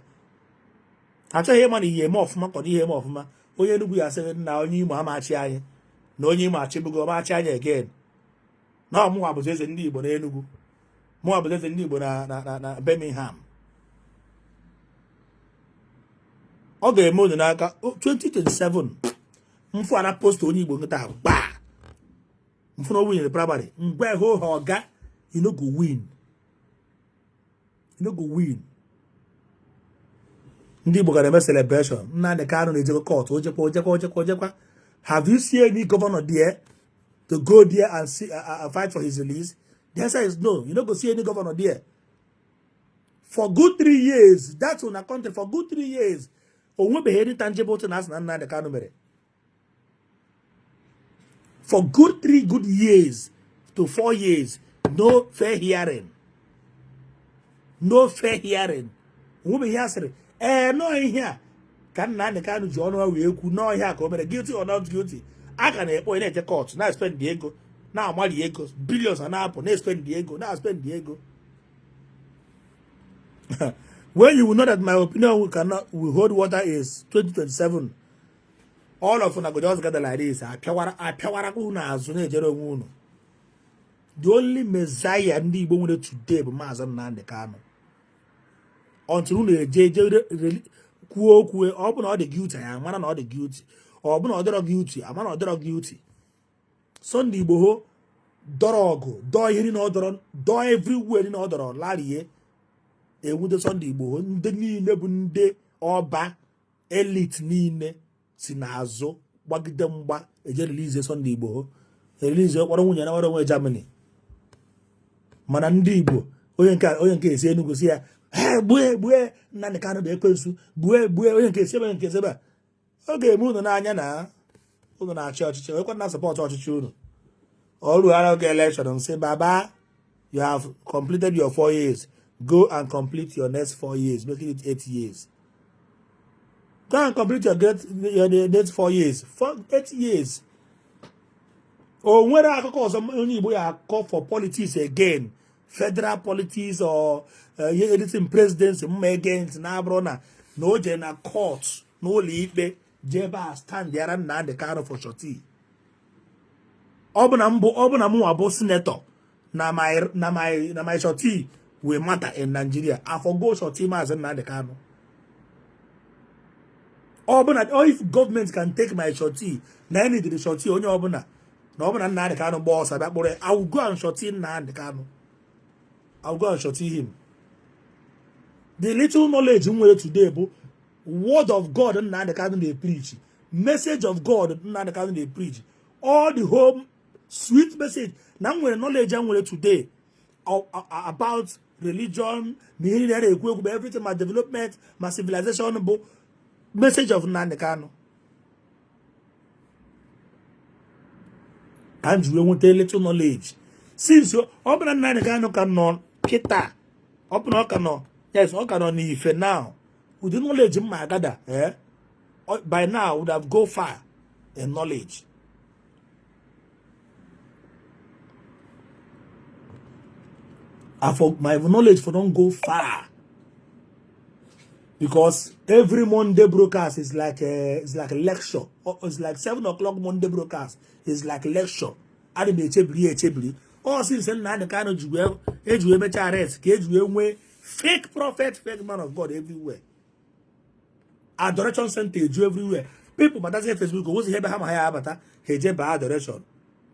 Achọghị ịma na ihe eme ọfụma ka ọ dị ihe eme ọfụma. Onye Enugu ya asị na onye Imo amachi anyị, na onye Imo achịbugo ọmachi anyị again, na ọmụnwa bụzi eze ndị Igbo na Enugu, mụnwa bụzi eze ndị Igbo na na na Birmingham. Ọ ga-eme unu n'aka 2027 mfụ ana post onye Igbo nkịta gbaa mfụ na o winyere primary mgbe hụ ha ọga, you no go win, you no go win. Ndị Igbo gara eme celebration. Nnamdi Kanu na-ejekwa court, ojekwa ojekwa ojekwa ojekwa. Have you seen any governor there to go there and see fight for his release? The answer is no. You no go see any governor there for good 3 years. That's una country. For good 3 years, o nwebeghị any tangible thing asị na Nnamdi Kanu mere. For good 3 good years to 4 years, no fair hearing, no fair hearing. Onwebeghị ihe a sịrị ee nọọ ihe a ka Nnamdi Kanu ji ọnụ wee kwu nọọ ihe a ka o mere, guilty or not guilty. A ka na-ekpo na-eje court, na-spend ego, na-amali ego, billions a na-apụ, na-spend ego, na-spend ego. When you will know that my opinion cannot will hold water is 2027. All of una go just gather like this, apịawara apịawara unu azụ na-ejere onwe unu. The only messiah ndị Igbo nwere today bụ Maazị Nnamdi Kanu. Until unu eje eje kwuo okwu, ọ bụ na ọ dị guilty, ya mara na ọ dị guilty, ọ bụ na ọ dịrọ guilty, ama na ọ dịrọ guilty. Sunday Igboho dọrọ ọgụ, dọọ ihe na ọ dọrọ, dọọ everywhere na ọ dọrọ larie enwude Sunday Igboho. Ndị niile bụ ndị ọba elite niile si n'azụ gbagide mgba eje release Sunday Igboho, release, kpọrọ nwunye na nwere onwe Germany. Mana ndị Igbo, onye nke esi Enugu si ya gbue gbue Nnamdi Kanu bụ ekwensu, gbue gbue, onye nke esi ebe, onye nke esi ebe a. Ọ ga-eme unu n'anya na unu na-achị ọchịchị, onwekwa na support ọchịchị unu. Ọrụ ara oge election nsị, baba, you have completed your 4 years, go and complete your next 4 years, making it 8 years. Go and complete your next 4 years, 4, 8 years. O nwere akụkọ ọzọ onye Igbo ya akọ for politics again, federal politics or anything, presidency mma against, na-abụrụ na o jere na court, n'ụlọ ikpe, jee ebe a stand yara Nnamdi Kanu for surety. Ọ bụ na mbụ, ọ bụ na mụnwa bụ senator na my surety will matter in Nigeria, I for go surety Maazị Nnamdi Kanu. Ọ bụ na if government can take my surety na any the surety onye ọbụla na ọ bụ na Nnamdi Kanu gbaa ọsọ bịa kpụrụ ya, I will go and surety Nnamdi Kanu. I will go and surety him. The little knowledge m nwere today bụ word of God Nnamdi Kanu na-preach, message of God Nnamdi Kanu na-preach, all the whole sweet message na m nwere, knowledge m nwere today about religion na ihe niile na-ekwu ekwu bụ everything, ma development ma civilization, bụ message of Nnamdi Kanu ka m ji wee nweta little knowledge. Since ọ bụ na Nnamdi Kanu ka nọ kịta, ọ bụ na ọ ka nọ, yes, ọ ka nọ n'ife now, ụdị knowledge m ma agada, by now would have go far in knowledge. For my knowledge for don go far, because every Monday broadcast is like a lecture. It's like 7 o'clock Monday broadcast is like lecture. Ana m echebiri ya echebiri. Ọ since Nnamdi Kanu ji wee eji wee mechaa arrest ka eji wee nwee fake prophet, fake man of God everywhere, adoration center eju everywhere. People batazie Facebook, onwezi ebe ha ma ha ya abata, ha eje baa adoration,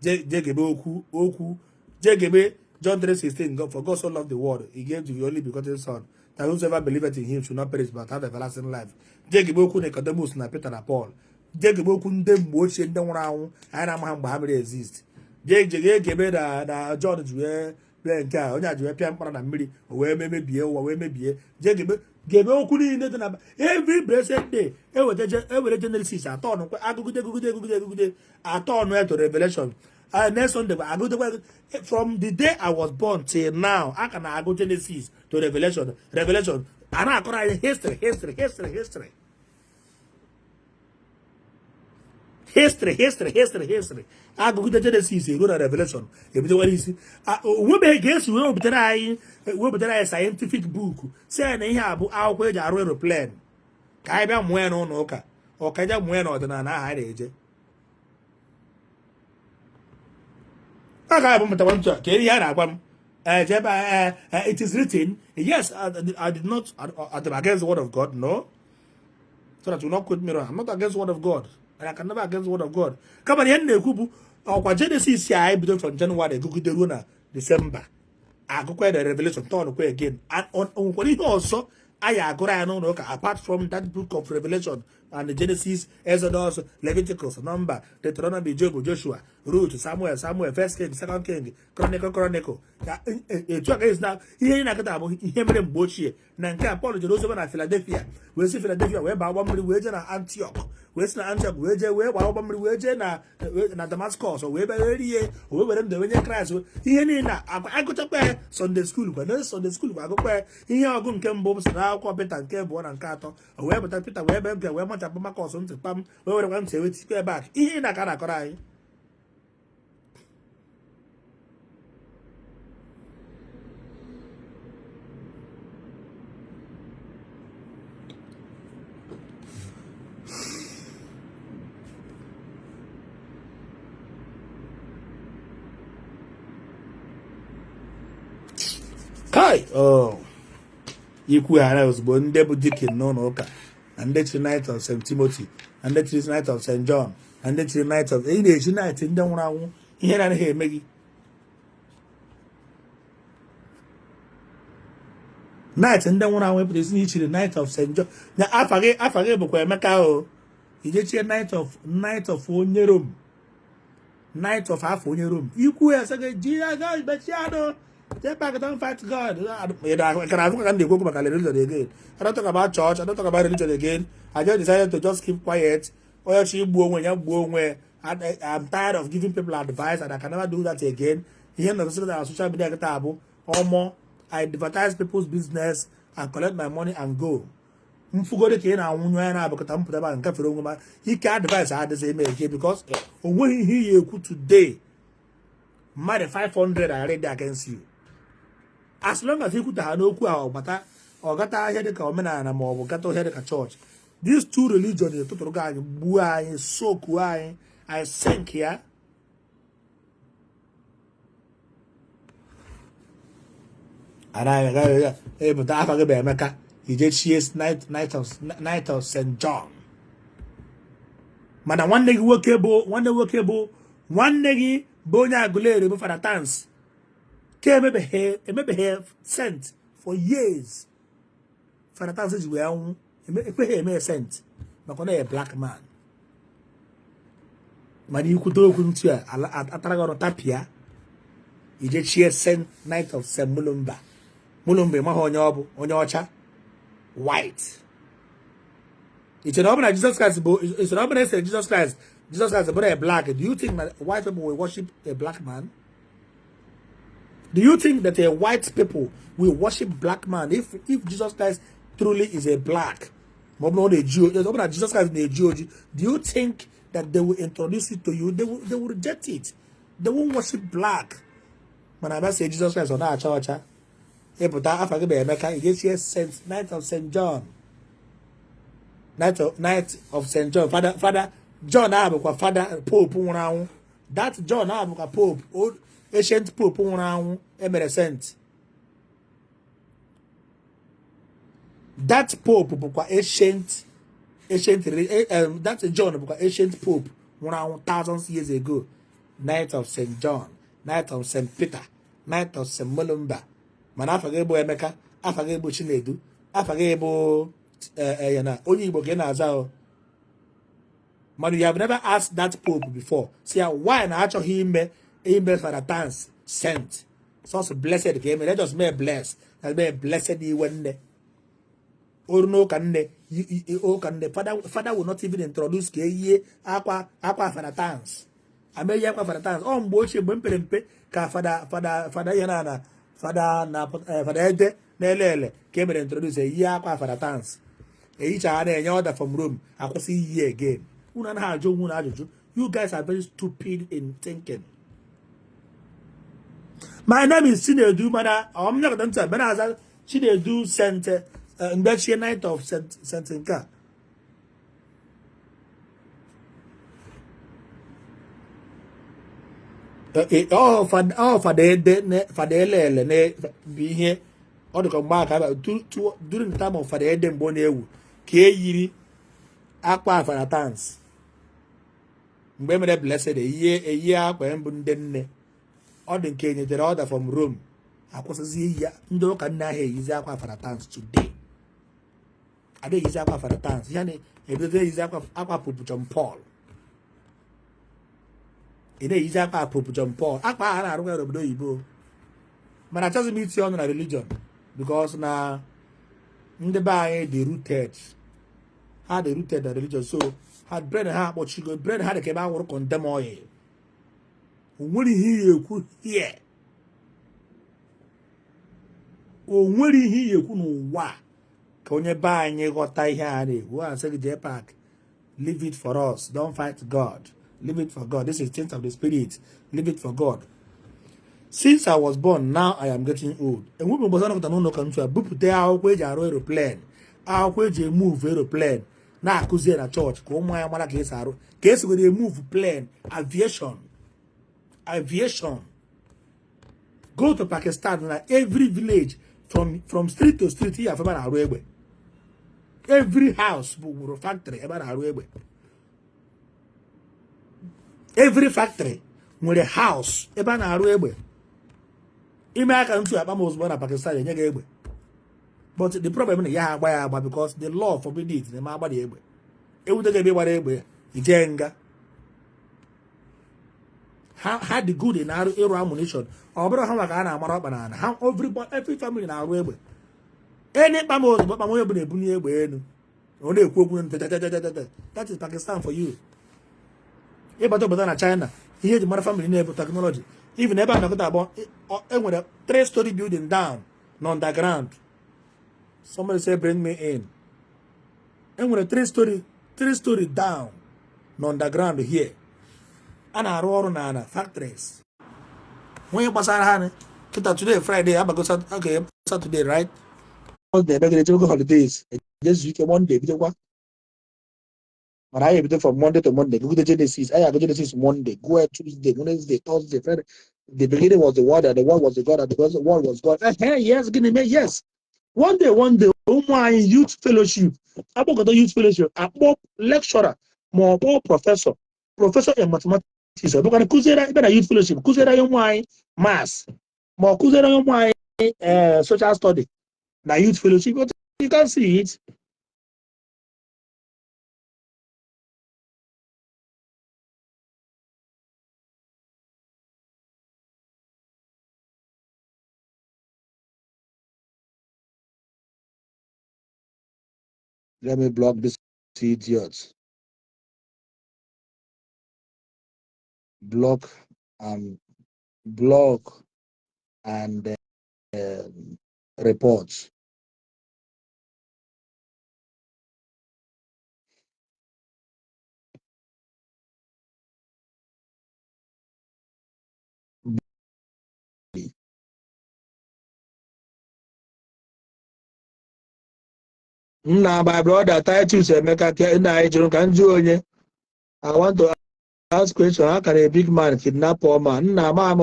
je gebe okwu okwu, je gebe John 3:16, God, for God so loved the world, he gave the only begotten son, that whosoever believeth in him should not perish but have everlasting life. Je gebe okwu Nicodemus na Peter na Paul, je gebe okwu ndị mgbe ochie, ndị nwụrụ anwụ anyị na-ama ha mgbe ha mere exist. Je je gebe na John ji wee bịa nke a, onye a ji wee pịa mkpara na mmiri, o wee mebie ụwa, wee mebie. Je gebe gebe okwu niile dị na every blessed day. Eweta ewere Genesis atọ ọnụ, agụgide agụgide agụgide agụgide atọ ọnụ eto Revelation. Next Sunday agụgidekwa. From the day I was born till now, a ka na-agụ Genesis to Revelation, Revelation a na-akọrọ anyị history, history, history, history, history, history, history, history. Agụgide Genesis eruo na Revelation, ebidokwara isi. Onwebeghị ka esi wee wepụtara anyị scientific book si anyị na ihe a bụ akwụkwọ eji arụ aeroplane, ka anyị bịa mụọ ya n'ụlọ ụka, ọ ka je mụọ ya n'ọdịnala ahụ anyị na-eje. A ga abụ mụtakwa ntụ a ka ihe a na-agwa m ebe it is written. Yes, I did not I'm against the word of God, no, so that you will not quote me wrong. I'm not against the word of God and I can never against the word of God. Kama ihe m na-ekwu bụ ọkwa Genesis a anyị bido from January gụgide ruo na December, agụkwa the Revelation, turn kwa again. And o nwekwara ihe ọzọ anyị agụrụ ya n'ụlọ ụka apart from that book of Revelation and the Genesis, Exodus, Leviticus, Number, Deuteronomy, Job, Joshua, Ruth, Samuel, Samuel, First King, Second King, Chronicle, Chronicle. Ka etu a ka esi na ihe anyị na-akịta bụ ihe mere mgbe ochie. Na nke a, Paul jere oziọma na Philadelphia, wee si Philadelphia wee baa ụgbọ mmiri wee jee na Antioch, wee si na Antioch wee jee wee gbara ụgbọ mmiri wee jee na Damascus, wee bịa wee rie, wee were ndụ nye Kraịst. Ihe niile agụchakwa ya Sunday school kwa na Sunday school kwa agụkwa ya. Ihe ọgụ nke mbụ si na akwụkwọ Pita nke abụọ na nke atọ, o wee pụta Pita wee bịa bịa wee machapụ Makọs ntị kpam, wee werekwa ntị ewetikwa ebe a. Ihe na ka a na-akọrọ anyị. Kai, oh, ikwughara ozugbo ndị bụ deacon n'ụlọ ụka na ndị chiri Knight of St. Timothy na ndị chiri Knight of St. John na ndị chiri Knight of, ị na-echi Knight ndị nwụrụ anwụ, ihe na-anaghị eme gị. Knight ndị nwụrụ anwụ epụta isi na ichiri Knight of St. John na afa gị bụkwa Emeka o ijechie Knight of onye Rome, Knight of afọ onye Rome. Ikwu ya sị gị ji aga mechie anụ jee back, don't fight God. Ka afụ ka m na-ekwu okwu maka religion again. I don't talk about church, I don't talk about religion again. I just decided to just keep quiet. Onye chọ igbu onwe ya gbuo onwe. I'm tired of giving people advice and I can never do that again. Ihe nọgosị na social media kịta bụ ọmọ I advertise people's business and collect my money and go. Mfugodi ka ị na-anwụnyu anya na-abụkọta mpụta ebe a nkafere onwe m ike. Advice adịghị eme eke because o nweghị ihe iyi ekwu today, mmadụ 500 are ready against you. As long as ikwuta ha n'okwu ahụ ọgbata ọgata ahịa dịka omenala ma ọ bụ gata ahịa dịka chọọchị, these two religion etụtụrụ anyị, gbuo anyị, sokuo anyị, anyị sink ya. Anaghị epụta afa gị bụ Emeka, ije chie Knight of St. John, mana nwanne gị nwoke bụ nwanne nwoke bụ nwanne gị bụ onye Aguleri bụ Fada Tans ka emebeghị saint for years. Fada Tans ji wee nwụ, ekweghị eme saint maka na ya black man. Mana ikwute okwu ntụ a atara gị ọrụ tapịa. Ije chie Saint Knight of St. Mulumba. Mulumba, ịmaghị onye ọ bụ, onye ọcha, white. Iche na ọ bụ na Jesus Christ bụ, iche na ọ bụ na esere Jesus Christ, Jesus Christ bụrụ a black, do you think that white people will worship a black man? Do you think that a white people will worship black man if Jesus Christ truly is a black? Ma ọ bụ na ọ na-eji oji, ọ bụ na Jesus Christ na-eji oji, do you think that they will introduce it to you? They will reject it. They won't worship black. Mana abịa sị Jesus Christ ọ na-acha ọcha, ịpụta afa gị bụ Emeka, ị ga-echie Saint Knight of St. John, Knight of St. John. Father John ahụ bụkwa Father Pope nwụrụ anwụ. That John ahụ bụkwa Pope, old ancient Pope nwụrụ anwụ emere saint. That Pope bụkwa ancient, that John bụkwa ancient Pope nwụrụ anwụ thousands years ago. Knight of St. John, Knight of St. Peter, Knight of St. Mulumba, mana afa gị bụ Emeka, afa gị bụ Chinedu, afa gị bụ ya na onye Igbo ka ị na-aza o. Mana you have never asked that Pope before, say why na achọghị ime Father Tans saint, sọsọ blessed ka eme. Let us mee bless na mee blessed iwe nne oru n'ụka nne ụka nne. Father will not even introduce ka eyie akwa Father Tans, ameyi akwa Father Tans. Ọ mgbe ochie, mgbe m pere mpe, ka fada ihe na fada na Fada Ede na-ele ele ka e mere introduce eyie akwa Father Tans. Ehicha ha na-enye order from Rome, akwụsị iyi again. Unu anaghị ajụ onwe unu ajụjụ. You guys are very stupid in thinking. My name is Chinedu, mana ọmnyakọta ntị a mena aza Chinedu Saint mgbechie Knight of Saint nke a. Ọ Fada Ede, Fada Elele bụ ihe ọ dịka mgbe aka during the time of Fada Ede, mgbe ọ na-ewu ka e yiri akwa Fada Tans. Mgbe e mere blessed, eyie akwa mbụ ndị nne, ọ dị nke enyetere order from Rome, akwụsịzi iyi ya. Ndị ụka nne ahụ eyizi akwa Fada Tans today, ada eyizi akwa Fada Tans ya na-ebido eyizi akwa Pope John Paul. Ị na-eyizi akwa Pope John Paul, akwa ahụ a na-arụkwa n'obodo oyibo. Mana achọghị m itinye ọnụ na religion because na ndị be anyị dị rooted, ha dị rooted na religion, so Ha brain ha akpọchigo, brain ha dị ka ebe a wụrụ condemn oil. O nwere ihe ị ekwu here, o nwere ihe ị ekwu n'ụwa ka onye be anyị ghọta ihe a na-ekwu. A sị gị JPAC, leave it for us, don't fight God, leave it for God, this is things of the spirit, leave it for God. Since I was born, now I am getting old, enwebeghị ụbọchị anọkọta n'ụlọ ụka ntu a bupụta akwụkwọ eji arụ aeroplane, akwụkwọ eji emove aeroplane, na-akụzi na chọọchị ka ụmụ anyị mara ka esi arụ, ka esi were emove plane, aviation, aviation. Go to Pakistan na every village, from street to street, ihe afọ ebe a na-arụ egbe. Every house bụ nwere factory ebe a na-arụ egbe. Every factory nwere house ebe a na-arụ egbe. Ime aka ntu akpa m ozugbo na Pakistan enye gị egbe. But the problem na ya ha agba ya agba because the law forbid it. Na-eme agba egbe, ewute gị ebe gbara egbe, ijee nga. Ha dị good na arụ ịrụ ammunition. Ọ bụrụ ha maka a na-amara ọkpa na ha, every family na-arụ egbe. Enyi kpa m ozugbo kpa m, onye ọbụla ebunye egbe elu, ọ na-ekwu okwu. That is Pakistan for you. Ịbata obodo na China, ihe eji mara family na-ebu technology. Even ebe a nakọta abụọ, enwere 3 story building down na underground. Somebody say bring me in. Enwere 3 story down na underground here, a na-arụ ọrụ na ana factories. Onye gbasara ha kịta, today Friday abago, okay, Saturday, right? Na-emegide echebego holidays, ejezu ike. Monday ebidokwa, mana anyị ebido from Monday to Monday. Gụgide Genesis, anyị agụ Genesis Monday, gụọ Tuesday, Wednesday, Thursday, Friday. The beginning was the Word, and the Word was the God, and the Word was God. Hey, yes, gịnị mee? Yes, one day, one day, ụmụ anyị youth fellowship, akpọkọta youth fellowship, akpọ lecturer ma ọ kpọọ professor in mathematics, ọ bụkwa kụziere ebe na youth fellowship, kụziere anyị ụmụ anyị maths, ma ọ kụziere anyị ụmụ anyị social study na youth fellowship. But you can see it. Let me block this idiot. Block and block and report. Nna, my brother Titus Emeka, nna anyị jụrụ ka m jụọ onye. I want to ask question. How can a big man kidnap poor man? Nna ma m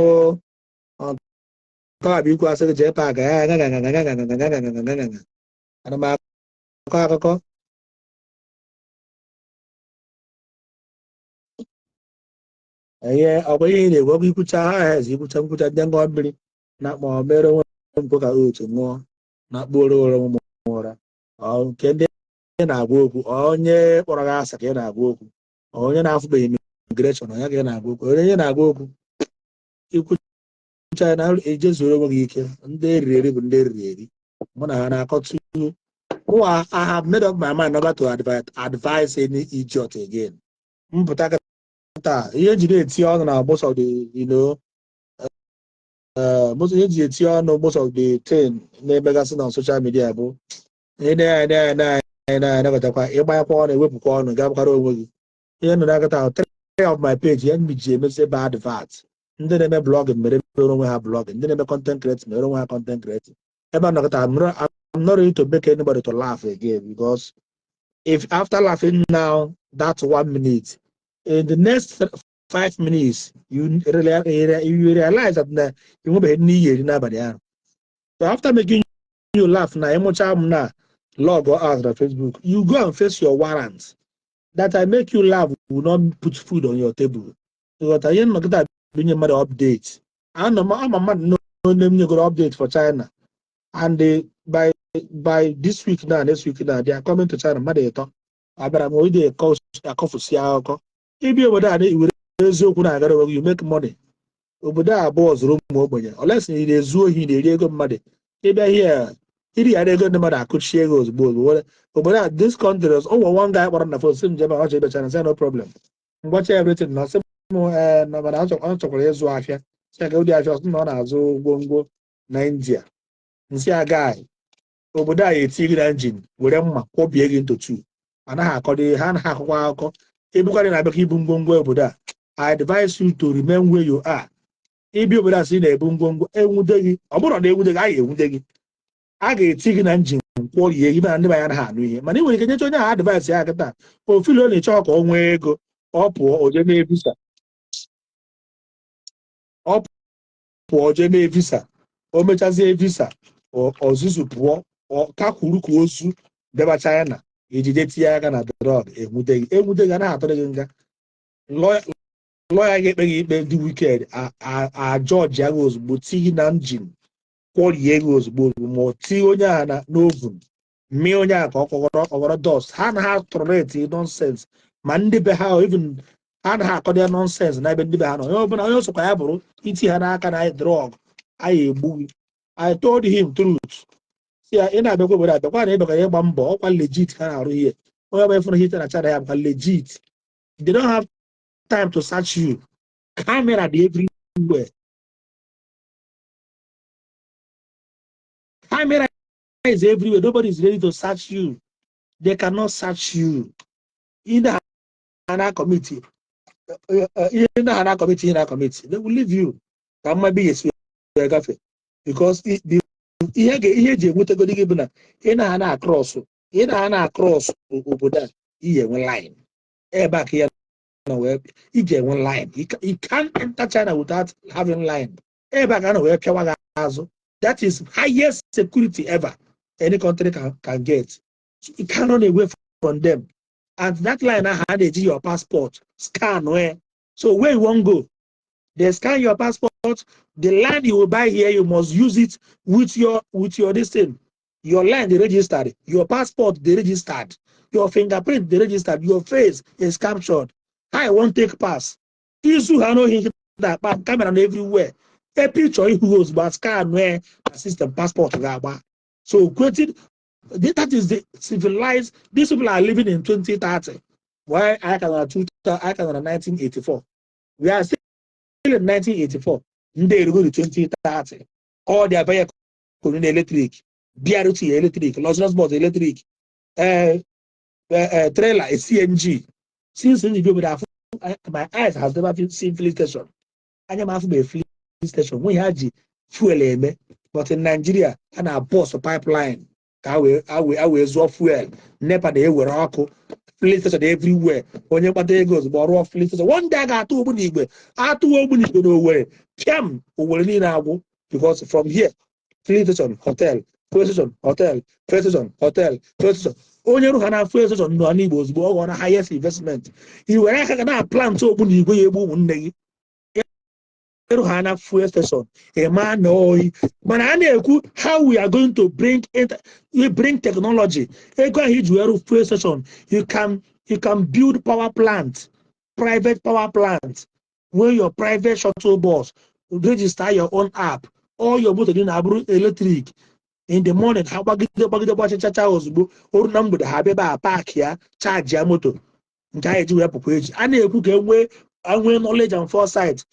nke a bụ ikwu asị gị jee paak ya. Ana m akọ akụkọ ihe ọ bụ ihe ị na-ekwu ọkụ ikwucha ha eze ikwucha nkwucha ndị ṅụọ mmiri na akpọ mere onwe m ka otu ṅụọ na kpụrụ ụra ụmụ ụra nke ndị na-agwa okwu, onye kpọrọ gị asa ka ị na-agwa okwu, onye na-afụbeghị immigration, onye ka ị na-agwa okwu, onye na-agwa okwu ikwucha na ejezuoro onwe gị ike. Ndị eriri eri bụ ndị eriri eri. Mụ na ha na-akọtu. Mụ, I have made up my mind never to advise any idiot again. Mpụta taa, ihe eji na-eti ọnụ na most of the you know most ihe eji eti ọnụ, most of the thing na-emegasị na social media bụ ihe na-anabatawa ịgbanyekwa ọnụ, ewepụkwa ọnụ, ga-abụkwara onwe gị ihe nọ n'akata. Three of my page, ihe m ji emezi ebe advert. Ndị na-eme blogging mere mere onwe ha blogging, ndị na-eme content creating mere onwe ha content creating. Ebe a nọkọta, I'm not ready to make anybody to laugh again, because if after laughing now, that one minute, in the next 5 minutes you realize that na enwebeghị nne iyi eri n'abalị ahụ. So after making you laugh na ịmụcha m na log out na Facebook, you go and face your warrant that I make you laugh will not put food on your table. Ịghọta ihe nnọkịta bụ inye mmadụ update. Anọ m ama mmadụ n'onye m nyegoro update for China, and by this week now, next week now, they are coming to China. Mmadụ ịtọ abịara m ide akọfusi akụkọ. Ibi obodo a na-ewere eziokwu na-agara onwe gị, you make money. Obodo a abụọ zụrụ ụmụ ogbenye, unless ị na-ezu ohi, na-eri ego mmadụ. Ịbịa here, Iri ya ego ndị mmadụ akụchie ego ozugbo ozugbo. Obodo a, this country, o nwere one guy kpọrọ m na phone, sị m jebe, ọ chọrọ ịbịa China. Sị no problem. Mgbacha everything na sị m ee na mana ọ chọkwara ịzụ afịa. Sị ya ka ụdị afịa? Ọ sị na ọ na-azụ ngwongwo na India. Nsị ya, guy, obodo a eti gị na engine were mma kwọbie gị into two. Anaghị akọdo, ha anaghị akọkwa akụkọ ebukwarị na abịa ibu ngwongwo obodo a. I advise you to remain where you are. Ịbịa obodo a sị na-ebu ngwongwo, enwude gị. Ọ bụrụ na enwude gị, a ga-enwude gị, a ga-eti gị na engine kwọrie gị. Mana ndị be anyị anaghị anụ ihe. Mana ị nwere ike nyecha onye ahụ advice ya kịta, ofilo na ịchọ ka ọ nwee ego, ọ pụọ o jee mee visa, ọ pụọ jee mee visa, o mechazie visa, ọzụzụ pụọ, ọ kakwuru ka ozu bịaba China ejide tinye aka na drug, enwude gị. Enwude gị, anaghị atụrụ gị nga. Lawyer ga-ekpe gị ikpe dị wicked, a judge ya gị ozugbo, tinye na engine kwọrie gị ozugbo ozugbo, ma ọ tinye onye ahụ na n'oven, mmee onye ahụ ka ọ kọghọrọ ọghọrọ dust. Ha anaghị tolerate nonsense, ma ndị be ha even ha anaghị akọdo ya nonsense na ebe ndị be ha nọ. Onye ọbụla, onye sokwa ya bụrụ, iti ha n'aka na drug, anyị egbu gị. I told him truth, si ya, ị na-abịakwa obodo, abịakwa na ịbịakwa ịgba mbọ, ọkwa legit ka na-arụ ihe. Onye ọbụla ịfụrụ hite na China ya bụkwa legit. They don't have time to search you. Camera dị everywhere. Camera is everywhere. Nobody is ready to search you. They cannot search you. Ihe ha na-commit, ihe ndị ha na-commit, ihe na-commit, they will leave you ka mma ebe esi wee gafe, because ihe ihe eji enwetegodi gị bụ na ị na na-across, ị na na-across obodo a, iyi enwe line ebe a ka ya nọ wee iji enwe line. You can't enter China without having line. Ebe a ka nọ wee pịawa gị azụ. That is highest security ever any country can get. So you can't run away from them. And that line ahụ, a na-eji your passport scan where. So where you wan go, they scan your passport. The land you will buy here, you must use it with your this thing. Your land they registered, your passport they registered, your fingerprint they registered, your face is captured. How I wan take pass izu ha n'ohi akpa? Camera na everywhere. A picture ihu ozugbo, scan where na system, passport ga-agba. So creating that is the civilized. These people are living in 2030. Why I can two I can 1984. We are still in 1984. Ndị erugo the 2030. All their vehicle electric, BRT electric, luxurious bus electric, trailer a CNG. Since ndị obodo afụ, my eyes has never seen filling station. Anya m afụ bụ filling station nwe ha ji fuel eme. But in Nigeria, a na-bọs pipeline ka a wee zụọ fuel. NEPA na-ewere ọkụ, filling station everywhere. Onye mkpata ego, ozugbo ọ rụọ filling station. One day a ga-atụ ogbunigwe, atụwa ogbunigwe na Owerri, pịam, Owerri niile agwụ, because from here, filling station, hotel, fuel station, hotel, fuel station, hotel, fuel station. Onye rụ ha na fuel station nọ n'Igbo, ozugbo ọ ghọrọ highest investment. I were aka ga na plant ogbunigwe ya egbu ụmụnne gị. Ịrụ ha na fuel station, ịma na oyi. Mana a na-ekwu how we are going to bring we bring technology. Ego ahụ iji wee rụ fuel station, you can build power plant, private power plant, nwee your private shuttle bus, register your own app, all your motor dị na-abụrụ electric. In the morning ha gbagide gbagide gbachachacha, ozugbo oru na mgbede, ha bịa ebe a park ya, charge ya moto nke a eji wee pụkwa. Eji a na-ekwu ka enwee enwee knowledge and foresight.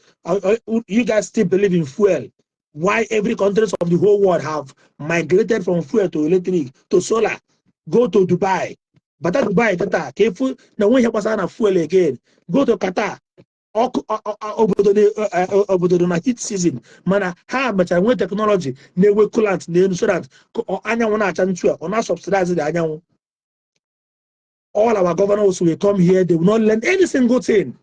You guys still believe in fuel. Why every countries of the whole world have migrated from fuel to electric to solar? Go to Dubai, bata Dubai kịta ka efu na onwe ihe gbasara na fuel again. Go to Qatar, ọkụ obodo obodo dị na heat season, mana ha mechara nwee technology na-ewe coolant n'elu so that anyanwụ na-acha ntu a, ọ na-subsidize the anyanwụ. All our governors will come here, they will not learn any single thing.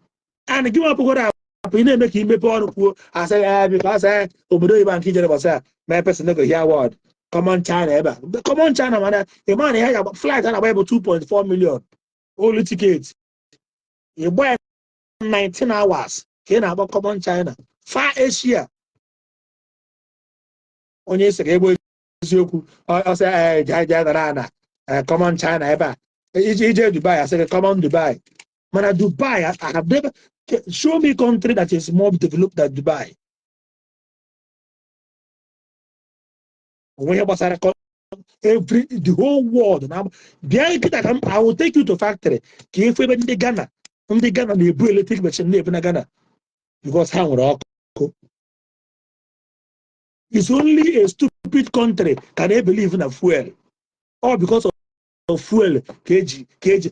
And gị nwapụgoro apụ, ị na-eme ka imepe ọnụ kwuo, asị ya because obodo oyibo nke ijere gbasa ya mee person no go hear word. Common China ebe a, common China, mana ị ma na ihe ga flight a na-agba ya bụ 2.4 million only ticket. Ịgba ya 19 hours ka ị na-agba common China, far Asia. Onye sị ka egbo eziokwu, ọ sị jee jee nara ana common China ebe a. Ije Dubai, asị gị common Dubai. Mana Dubai, I have never show me country that is more developed than Dubai. Onwe ihe gbasara Every the whole world na bịa kịta ka m, I will take you to factory ka efu ebe ndị Ghana na-ebu electric machine na-ebu na Ghana because ha nwere ọkụ. It's only a stupid country can believe na fuel, all because of fuel ka eji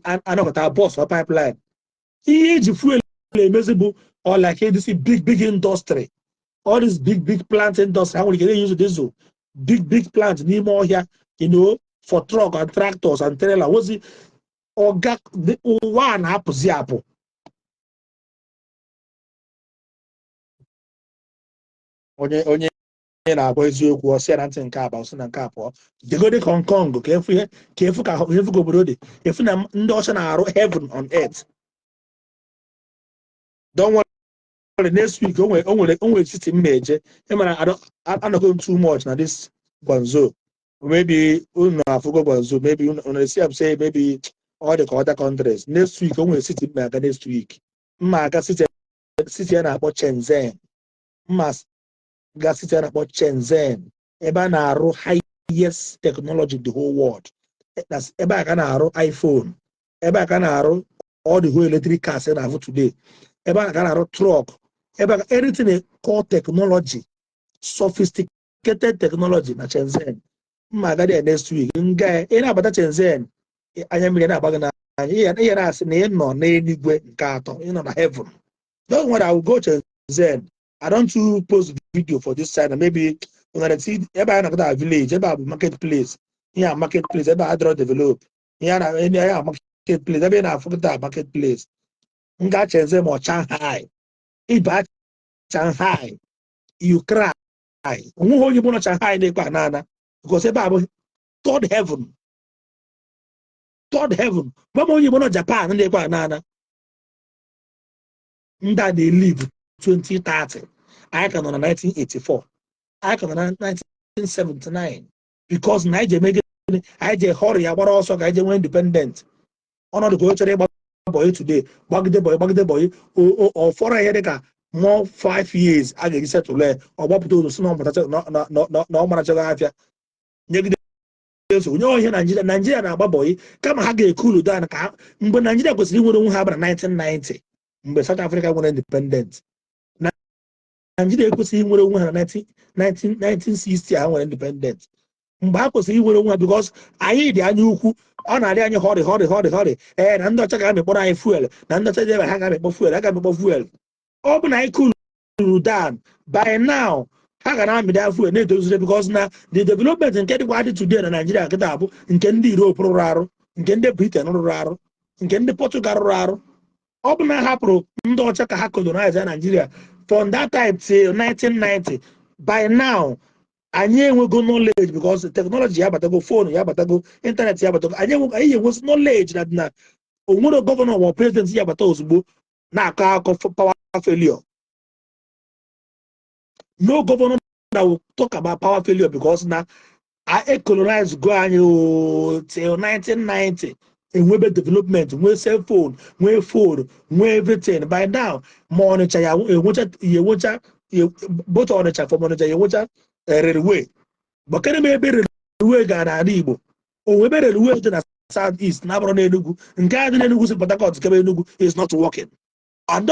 anọkọta bus or pipeline. Ihe eji fuel emezi bụ or like this big big industry, all this big big plant industry. Ha nwere ike use diesel, big big plant n'ime ọhịa, for truck and tractors and trailer. Wozi ọga ụwa a na-apụzi apụ. Onye na-agwa eziokwu, ọ sị ya na ntị nke aba, ọ sị na nke a pụọ. Jegodi Hong Kong ka efu ihe ka efu ka obodo dị, efu na ndị ọcha na-arụ heaven on earth. Don't worry, next week o nwere city m eje. Ịmara anọgo m too much na this Guangzhou. Maybe unu afụgo Guangzhou, maybe unu esi am say maybe all the other countries. Next week o nwere city m aga. Next week mma aga city a na-akpọ Shenzhen. Mma ga city a na-akpọ Shenzhen, ebe a na-arụ highest technology in the whole world. Ebe a ka na-arụ iPhone, ebe a ka na-arụ all the whole electric cars ị na-afụ today, ebe a ka na-arụ truck, ebe a everything called technology, sophisticated technology na Shenzhen. Mma aga there next week. Nga ị na-abata Shenzhen, anya mmiri na-agba gị n'anya, ihe na-asị na ị nọ n'eluigwe nke atọ, ị nọ na heaven. Don't worry, I will go Shenzhen. I don't too post video for this side. Maybe when see ebe a na-akọta village, ebe a bụ market place. Ihe a market place, ebe a adịrọ develop. Ihe a na ihe a market place, ebe ị na-afụkọta market place. Nga Shenzhen ma ọ Shanghai. Ịba Shanghai, you cry. Onweghị onye bụ na Shanghai na-ekwe anana because ebe a bụ third heaven. Third heaven. Gwa m onye bụ na Japan na-ekwe anana. Ndị a na-elive 2030, anyị ka nọ na 1984, anyị ka nọ na 1979, because na anyị ji eme gịnị? Anyị ji họrọ ya gbara ọsọ ka anyị je nwee independent. Ọnọdụ ka o chere ịgba boy today, gbagide boy, gbagide boy, ọ fọrọ ihe dịka more 5 years a ga-eji settle ya. Ọ gbapụta ụzọ si na ọ marachaghị afịa nyegide nsogbu nye ihe. Naijiria na-agba boy kama ha ga-ekulu down ka mgbe Naijiria kwesịrị inwere onwe ha bara 1990, mgbe South Africa nwere independent. Naijiria ekwesịghị inwere onwe ha na 1960 ha nwere independent, mgbe ha kwesịrị inwere onwe ha, because anyị dị anya ukwu. Ọ na-adị anyị hurry, hurry, hurry, hurry. Ee, na ndị ọcha ga-amịkpọrọ anyị fuel, na ndị ọcha dị ebe ha ga-amịkpọ fuel, ha ga-amịkpọ fuel. Ọ bụ na anyị cool down, by now ha ga na-amịda fuel na-edozire, because na the development nke dịkwa adị today na Naijiria kịta bụ nke ndị Europe rụrụ arụ, nke ndị Britain rụrụ arụ, nke ndị Portugal rụrụ arụ. Ọ bụ na ha hapụrụ ndị ọcha ka ha colonize Nigeria from that time till 1990, by now anyị enwego knowledge, because technology ya batago, phone ya batago, internet ya batago. Anyị enwezi knowledge na onwere governor ma president ya bata ozugbo na-akọ akọ power failure. No governor that will talk about power failure, because na a colonize go anyị till 1990, enwebe development, nwee cell phone, nwee phone, nwee everything. By now ma Ọnịcha ya enwecha, ya enwecha both Ọnịcha, from Ọnịcha ya enwecha railway. Gbakere m ebe railway gara n'ala Igbo. Onwe ebe railway dị na South East na-abụrụ n'Enugu? Nke a dị n'Enugu si Port Harcourt kebe Enugu is not working. And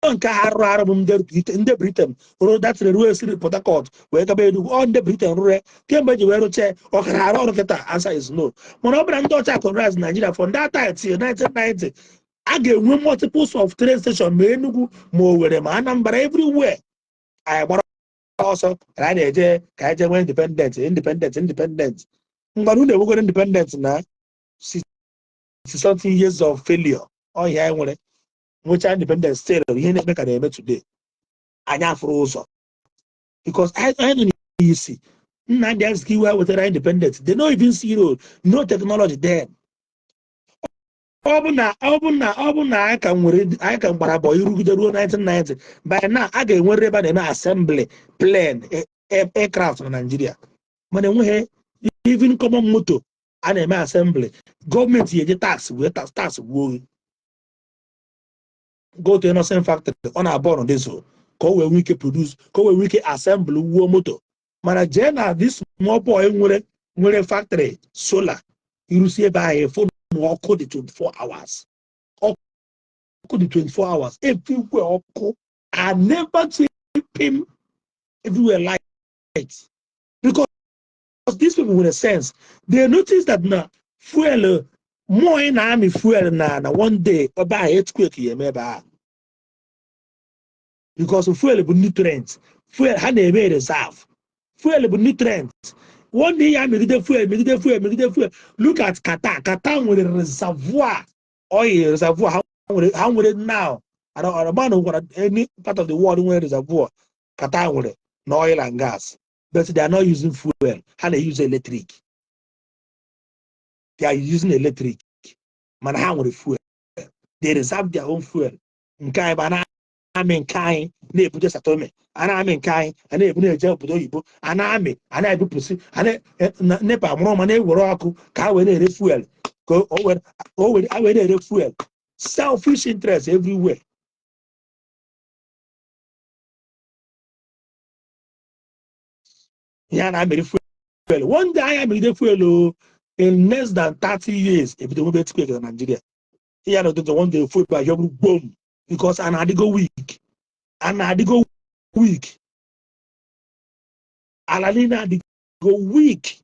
nke ha rụrụ arụ bụ ndị Britain rụrụ that railway siri Port Harcourt wee gaba Enugu. Ọ ndị Britain rụrụ ya. Kemgbe eji wee rụchaa, ọ kara arụ ọrụ kịta? Answer is no. Mana ọ bụrụ na ndị ọcha colonize Nigeria from that time till 1990, a ga-enwe multiples of train station, ma Enugu, ma Owerri, ma Anambra, everywhere. Anyị gbara ọsọ ka anyị na-eje ka anyị jee nwee independent, independent, independent. Mgbe unu enwegoro independent na 60 something years of failure, ọhịa anyị nwere nwechaa independent, still ihe na-eme ka na-eme today. Anyị afụrụ ụzọ because anyị nọ n'isi. Nnamdi Azikiwe wetara independent, they no even see road, no technology then. Ọ bụ na anyị ka nwere, anyị ka gbara boy rugide ruo 1990, by now a ga-enwere ebe a na-eme assembly plane, aircraft na Nigeria. Mana enweghị even common moto a na-eme assembly. Gọọmenti eje tax wee tax gbuo gị. Go to Innoson factory, ọ na-abụ ọnụ diesel ka o wee nwee ike produce, ka o wee nwee ike assemble wuo moto. Mana jee na this small boy nwere Nwere factory solar. Irusi ebe ahụ, efu na ọkụ dị 24 hours, ọkụ dị 24 hours everywhere. Ọkụ I never see pim everywhere, light, because these people with a sense, they notice that na fuel more ị na-amị fuel na one day ebe ahụ earthquake ya eme ebe ahụ, because fuel bụ nutrient. Fuel ha na-eme reserve, fuel bụ nutrient. One day ya megide fuel, megide fuel, megide fuel. Look at Qatar. Qatar nwere reservoir oil, reservoir ha nwere now. Man gwara any part of the world nwere reservoir Qatar nwere na oil and gas, but they are not using fuel. Ha na-use electric. They are using electric, mana ha nwere fuel. They reserve their own fuel. Nke anyị bụ a na-amị nke anyị na-ebuje satome, a na-amị nke anyị a na-ebu na-eje obodo oyibo, a na-amị a na-ebupụsị NEPA mụrụ ma na-ewere ọkụ ka ha wee na-ere fuel, ka o were ha wee na-ere fuel. Selfish interest everywhere. Ihe a na-amịrị fuel, one day anyị amịrịde fuel o, in less than 30 years ebido nwebe earthquake na Nigeria. Ihe na ụtụtụ, one day fuel bụ ahịa bụrụ gbom, because a na-adịgo weak, a na-adịgo weak, ala niile adịgo weak.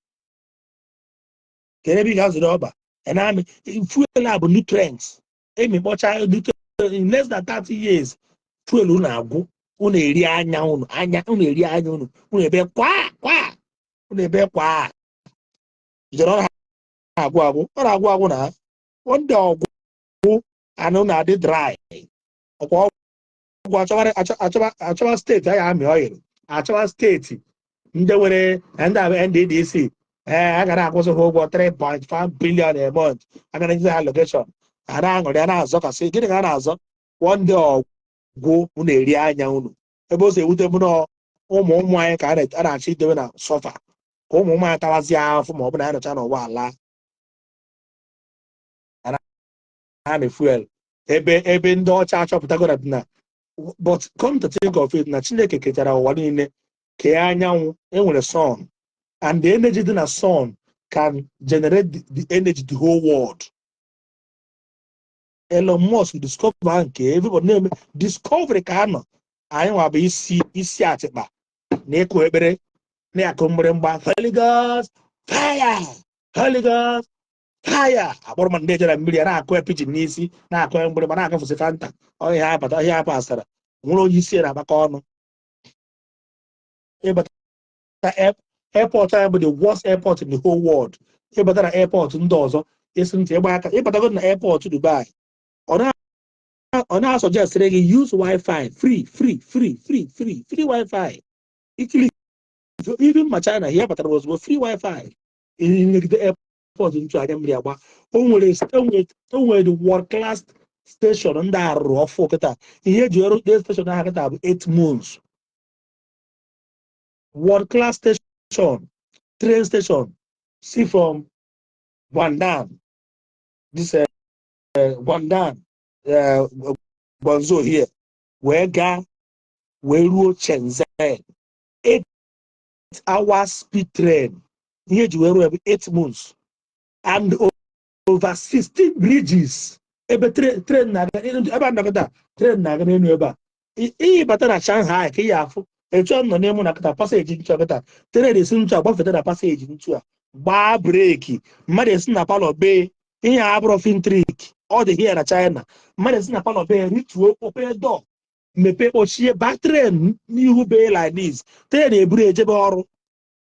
Kedu ebe ị ga-azụrụ ọba ị na-amị fuel? A bụ nutrients emi kpọcha in less than 30 years fuel unu agwụ, unu eri anya unu, anya unu eri anya unu, unu ebe kwa kwa, unu ebe kwa jere ọrụ ha agwụ agwụ, ọ na-agwụ agwụ na one day ọgwụ anụ na-adị dry. Ọkwa ọgwụ achọba steeti a ya amị oil, achọba steeti ndị nwere ndị abụ NDDC. Ee, a gara akwụsị ha ụgwọ 3.5 billion a month, a gara nye ha allocation, a na-aṅụrị, a na-azọkasị. Gịnị ka a na-azọ? One day ọgwụ unu eri anya unu. Ebe o si ewute bụ na ụmụ ụmụ anyị ka a na-achọ idobe na sọfa, ka ụmụ ụmụ anyị tawazie afụ, ma ọ bụ na ya nọcha n'ụwa ala amị fuel ebe ndị ọcha achọpụtago na. But come to think of it, na Chineke kechara ụwa niile, kee anyanwụ, enwere sun, and the energy dị na sun can generate the energy the whole world. Elon Musk discover nke everybody na-eme discovery ka a nọ. Anyị nwa bụ isi isi atịkpa na ịkụ ekpere na-akụ mgbịrịmgba, "Holy Ghost fire, Holy Ghost fire." Akpọrọ m ndị ejere mmiri a na-akụ pidgin n'isi, na-akụ mgbịrịgba, na-akụfụsị Fanta ọhịa abata ọhịa pasara. Nwere onye isi na-agbakọ ọnụ ịbata airport anyị bụ the worst airport in the whole world. Ịbata na airport ndị ọzọ, isi ntị ịgba aka. Ịbatago na airport Dubai, ọ na-asọjestịrị gị use wifi free, free, free, free, free, free wifi. Ikili even ma China ihe batara ozugbo free wifi. Imegide airport ntu anya mmiri agba. O nwere the world class station ndị arụrụ ọfụ kịta. Ihe eji ọrụ station ahụ kịta bụ 8 months. World class station, train station see from Guangdong, this Guangdong, Guangzhou here, wee gaa wee ruo Shenzhen, 8 hours speed train. Ihe eji wee ruo ebe 8 months and over 16 bridges. Ebe train na-aga ebe a nakọta train na-aga n'elu ebe a. Iyi bata na Shanghai ka ị ya afụ etu ọ nọ n'ime na kịta passage ntu a kịta, train esi ntu a gbafete na passage ntu a, gbaa brake, mmadụ esi na parlour bee. Ihe a abụrụ film trick, ọ dị here na China. Mmadụ esi na parlour bee rituo, kpọpee door, mepee, kpọchie, ba train n'ihu bee like this. Train eburu ejebe ọrụ.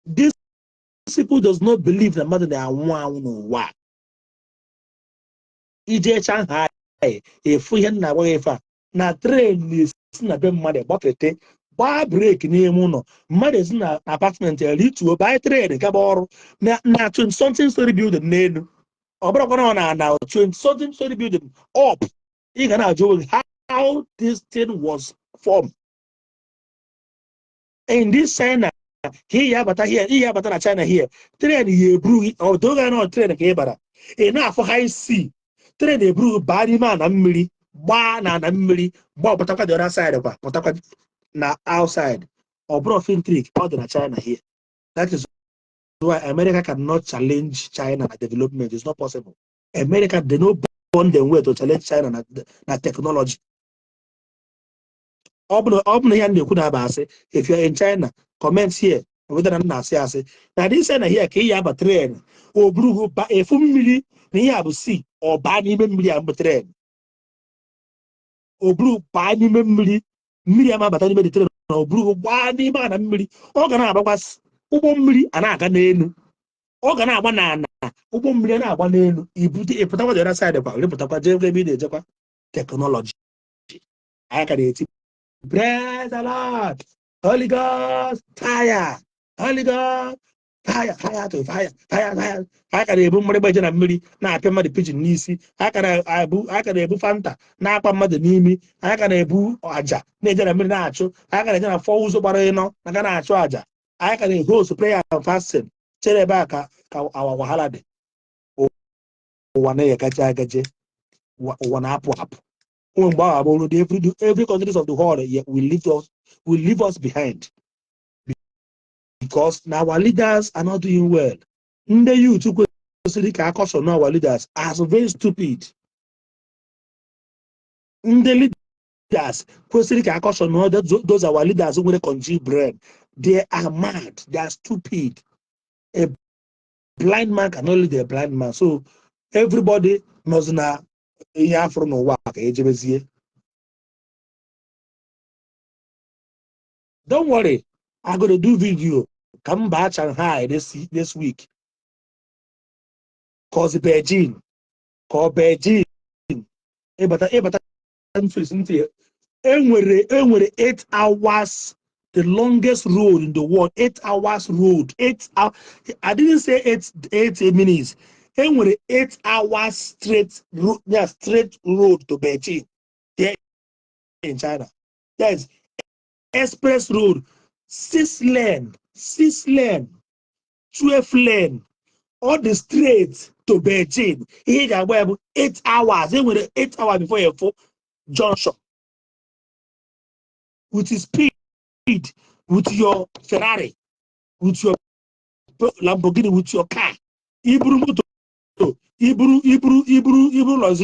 These people does not believe na mmadụ na-anwụ anwụ n'ụwa. Ije Shanghai efu ihe nna agwaghị ife a na train na-esi na be mmadụ gbafete, gbaa brake n'ime ụlọ mmadụ, esi na apartment rituo, baa train gaba ọrụ na 20 something story building n'elu. Ọ bụrụkwa na ọ na 20 something story building up, ị ga na-ajụ onwe gị how this thing was formed in this China. Ka ị ya abata here, ị ya abata na China here, train ya eburu gị ọdụga na train ka ị bara, ị na-afụ high sea train eburu gị baa n'ime ana mmiri, gbaa na ana mmiri, gbaa, pụtakwa the other side kwa, pụtakwa na outside. Ọ bụrụ film trick, ọ dị na China here. That is why America cannot challenge China na development. It's not possible. America, they no born them well to challenge China na technology. Ọ bụ na ihe a na-ekwu na-aba asị. If you're in China, comment here whether na m na-asị asị na this China here ka ị ya aba train, o burugo ba efu mmiri na ihe a bụ sea, ọ baa n'ime mmiri a mbụ train, o buru baa n'ime mmiri, mmiri ama bata n'ime the train, na o buru gbaa n'ime ana mmiri. Ọ ga na-agbakwa ụgbọ mmiri a na-aga n'elu, ọ ga na-agba n'ala, ụgbọ mmiri a na-agba n'elu. Ibute ịpụtakwa the other side kwa, rịpụtakwa jee ebe ị na-ejekwa. Technology anyị ka na-eti "Praise the Lord, Holy Ghost fire, Holy Ghost fire, fire to fire, fire, fire." Anyị ka na-ebu mgbịrịgba eje na mmiri na-apịa mmadụ pigeon n'isi. Anyị ka na-ebu Fanta na-akpa mmadụ n'imi. Anyị ka na-ebu aja na-eje na mmiri na-achụ. Anyị ka na-eje na fọ ụzọ gbara ịnọ na na-achụ aja. Anyị ka na-host prayer and fasting. Chere ebe a ka awa wahala dị. Ụwa na-agaje agaje, ụwa na-apụ apụ. Onwe mgbe ahụ abụrụ the every countries of the world, yeah, will leave us behind because na our leaders are not doing well. Ndị youth kwesịrị ka akọsọ our leaders are very stupid. Ndị leaders kwesịrị ka akọsọ those our leaders nwere congealed brain, they are mad, they are stupid. A blind man cannot lead a blind man. So everybody nọzi na ihe afụrụ n'ụwa ka ejebezie. Don't worry, I go to do video ka m baa Shanghai this week, cause Beijing, ka ọ Beijing ịbata ntị enwere 8 hours, the longest road in the world, 8 hours road, 8 hours. I didn't say 8 minutes. Enwere 8 hours straight road, yeah, straight road to Beijing there in China. Yes, express road, 6 lane, 6 lane, 12 lane, all the straight to Beijing. Ihe ị ga-agba ya bụ 8 hours. Enwere 8 hours before you full junction with speed, with your Ferrari, with your Lamborghini, with your car. Iburu moto, iburu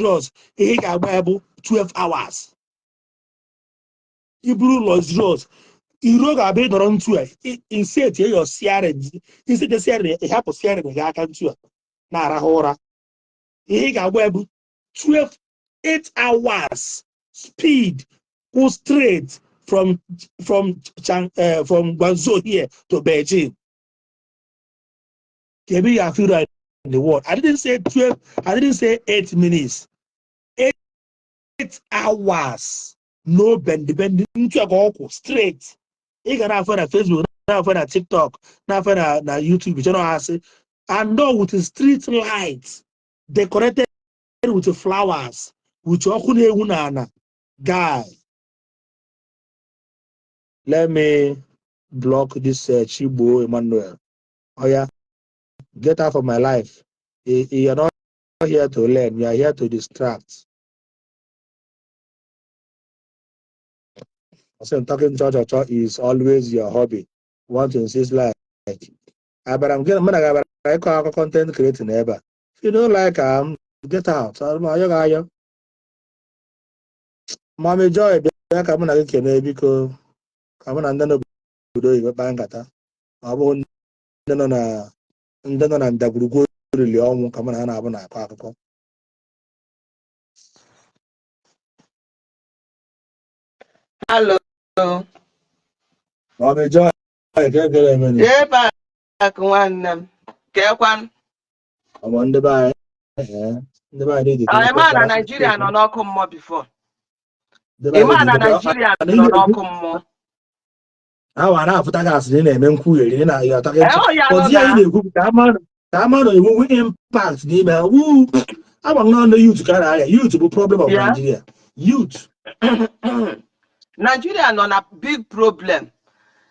Rolls, ihe ị ga-agba ya bụ 12 hours. Iburu Rolls, iro ga-abịa ịnọrọ ntu a, insetie your steering, isete steering, ịhapụ steering gị aka ntu a na-arahụ ụra. Ihe ị ga-agba ya bụ 12 8 hours speed go straight from Guangzhou here to Beijing. Maybe you are feel in the world. I didn't say 12, I didn't say 8 minutes. 8 hours. No bend bend ntu a ka ọkwụ straight. Ị ga na-afọ na Facebook, na-afọ na TikTok, na-afọ na YouTube, channel asị and all with the street lights decorated with flowers, with ọkụ na-enwu n'ala. Guy, let me block this Chigbo Emmanuel. Oh yeah, get out of my life. You're not here to learn, you are here to distract. So talking cho cho cho is always your hobby. Want to insist like abara m gị mụ na gị abara ịkọ akụkọ content creating ebe a. If you don't like am, get out. Ayọ gị ayọ. Mami Joy, bịa ka mụ na gị kenee biko, ka mụ na ndị nọ n'obodo oyibo kpaa nkata. Ọ bụghị ndị nọ na ndagwurugwu oriri ọnwụ ka mụ na ha na-abụ na-akọ akụkọ. Hello. Mami Joy, ka ekele emeni. Jee back nwanne m. Kekwan. Ọmọ ndị be anyị, ndị be anyị dị. Ị ma na Naijiria nọ n'ọkụ mmụọ before. Ị ma na Naijiria nọ n'ọkụ mmụọ. Ha wa na-afụta gị asịrị ị na-eme nkwugheri na ya ọtaka. Ee, ọ ya nọ ọzi anyị na na-ekwu ka ama na enwewe impact n'ime ha. Wuu, agba m n'ọnụ youth ka a na-arịa. Youth bụ problem of ya. Nigeria youth. Nigeria nọ na big problem.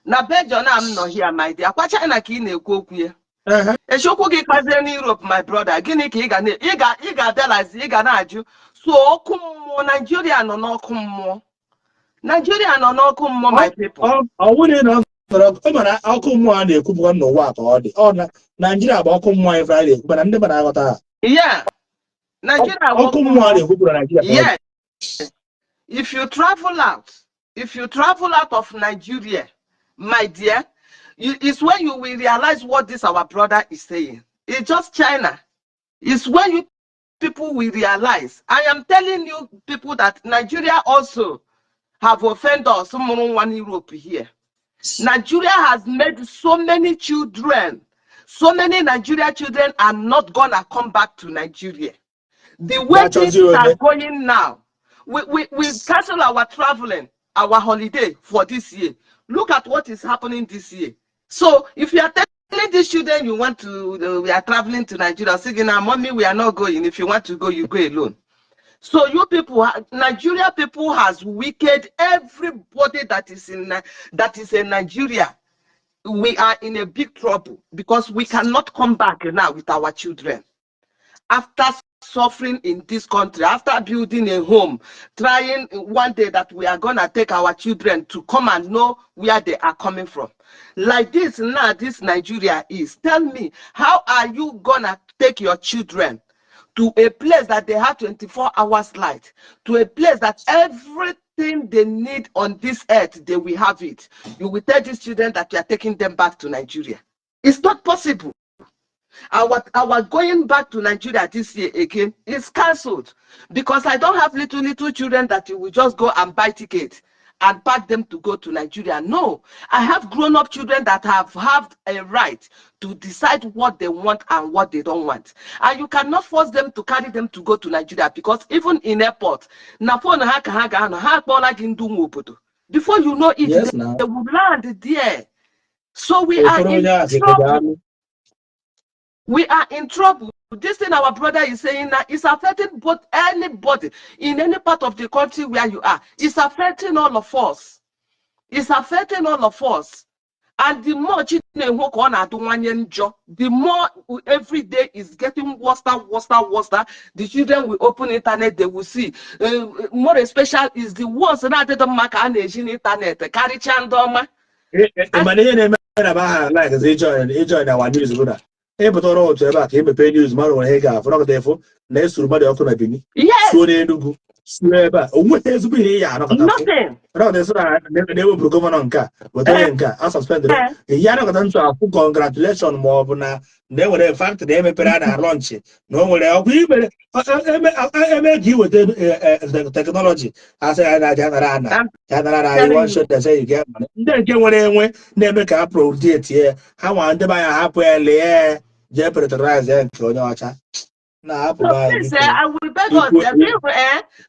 Na Belgium a m nọ here, my dear. Akwa China ka ị na-ekwu okwu ya. Eziokwu gị kpazie n'Europe, my brother, gịnị ka ị ga na ị ga-abịalazi, ị ga na-ajụ so ọkụ mmụọ. Nigeria nọ n'ọkụ mmụọ. Nigeria nọ n'ọkụ mmụọ, my people. Ọ bụrụ na Ọ mana ọkụ mmụọ a na-ekwupụkwa n'ụwa ka ọ dị, ọ na Naijiria bụ ọkụ mmụọ ife a na-ekwu, mana ndị mmadụ aghọta ha. Yeah, Nigeria bụ ọkụ mmụọ a na-ekwupụ na Naijiria ka ọ dị. Yes. If you travel out of Nigeria, my dear, it's when you will realize what this our brother is saying. It's just China. It's when you people will realize. I am telling you people that Nigeria also have offended us. One Europe here. Nigeria has made so many children, so many Nigeria children are not gonna come back to Nigeria. The way things are going now, we cancel our traveling, our holiday for this year. Look at what is happening this year. So if you are telling these children you want to, we are traveling to Nigeria, saying, "Now, mommy, we are not going. If you want to go, you go alone." So you people, Nigeria people has wicked everybody that is in Nigeria. We are in a big trouble because we cannot come back now with our children. After suffering in this country, after building a home, trying one day that we are gonna take our children to come and know where they are coming from. Like this now, this Nigeria is. Tell me, how are you gonna take your children to a place that they have 24 hours light, to a place that everything they need on this earth, they will have it? You will tell these children that you are taking them back to Nigeria. It's not possible. Our going back to Nigeria this year again is cancelled because I don't have little, little children that you will just go and buy ticket and pack them to go to Nigeria. No, I have grown-up children that have a right to decide what they want and what they don't want. And you cannot force them to carry them to go to Nigeria because even in airport, na phone ha ka ha ga-anọ, ha akpọọla gị ndị nwe obodo. Before you know it, Yes, now. They will land there. So we are in trouble. We are in trouble. This thing our brother is saying now is affecting both anybody in any part of the country where you are. It's affecting all of us. It's affecting all of us. And the more chi na-ehụ ka ọ na-adụwanye njọ, the more every day is getting worse and worse and worse. The children will open internet, they will see. More especially is the ones na-adịghị mma ka a na-eji n'internet karịchaa ndị ọma. Ị mana ihe na-eme na ba ha like ịjoin our news bụ na ịpụtara otu ebe a ka emepe news, mmadụ nwere ihe ga-afụ nọkọta ịfụ na esuru mmadụ ọkụ na Benin, suo n'Enugu, suo ebe a, o nweghị ezigbo ihe ya anọkọta fụ. Nothing. Nọkọta ịsụ na na-ewepụrụ governor nke a, weta onye nke a a suspendịrị ihe, anọkọta ntụ akwụ congratulation, ma ọ bụ na na enwere factory emepere a na launch, na o nwere ọkụ imere eme ka iweta technology, asị ya na ja nara ana ja nara ana anyị one shot, say you get money. Ndị nke nwere enwe na-eme ka a produce ya, ha nwa ndị be anyị hapụ ya, lee jee patronize ya nke onye ọcha na-ahapụ So be anyị. Please, Biko. I will beg us, people,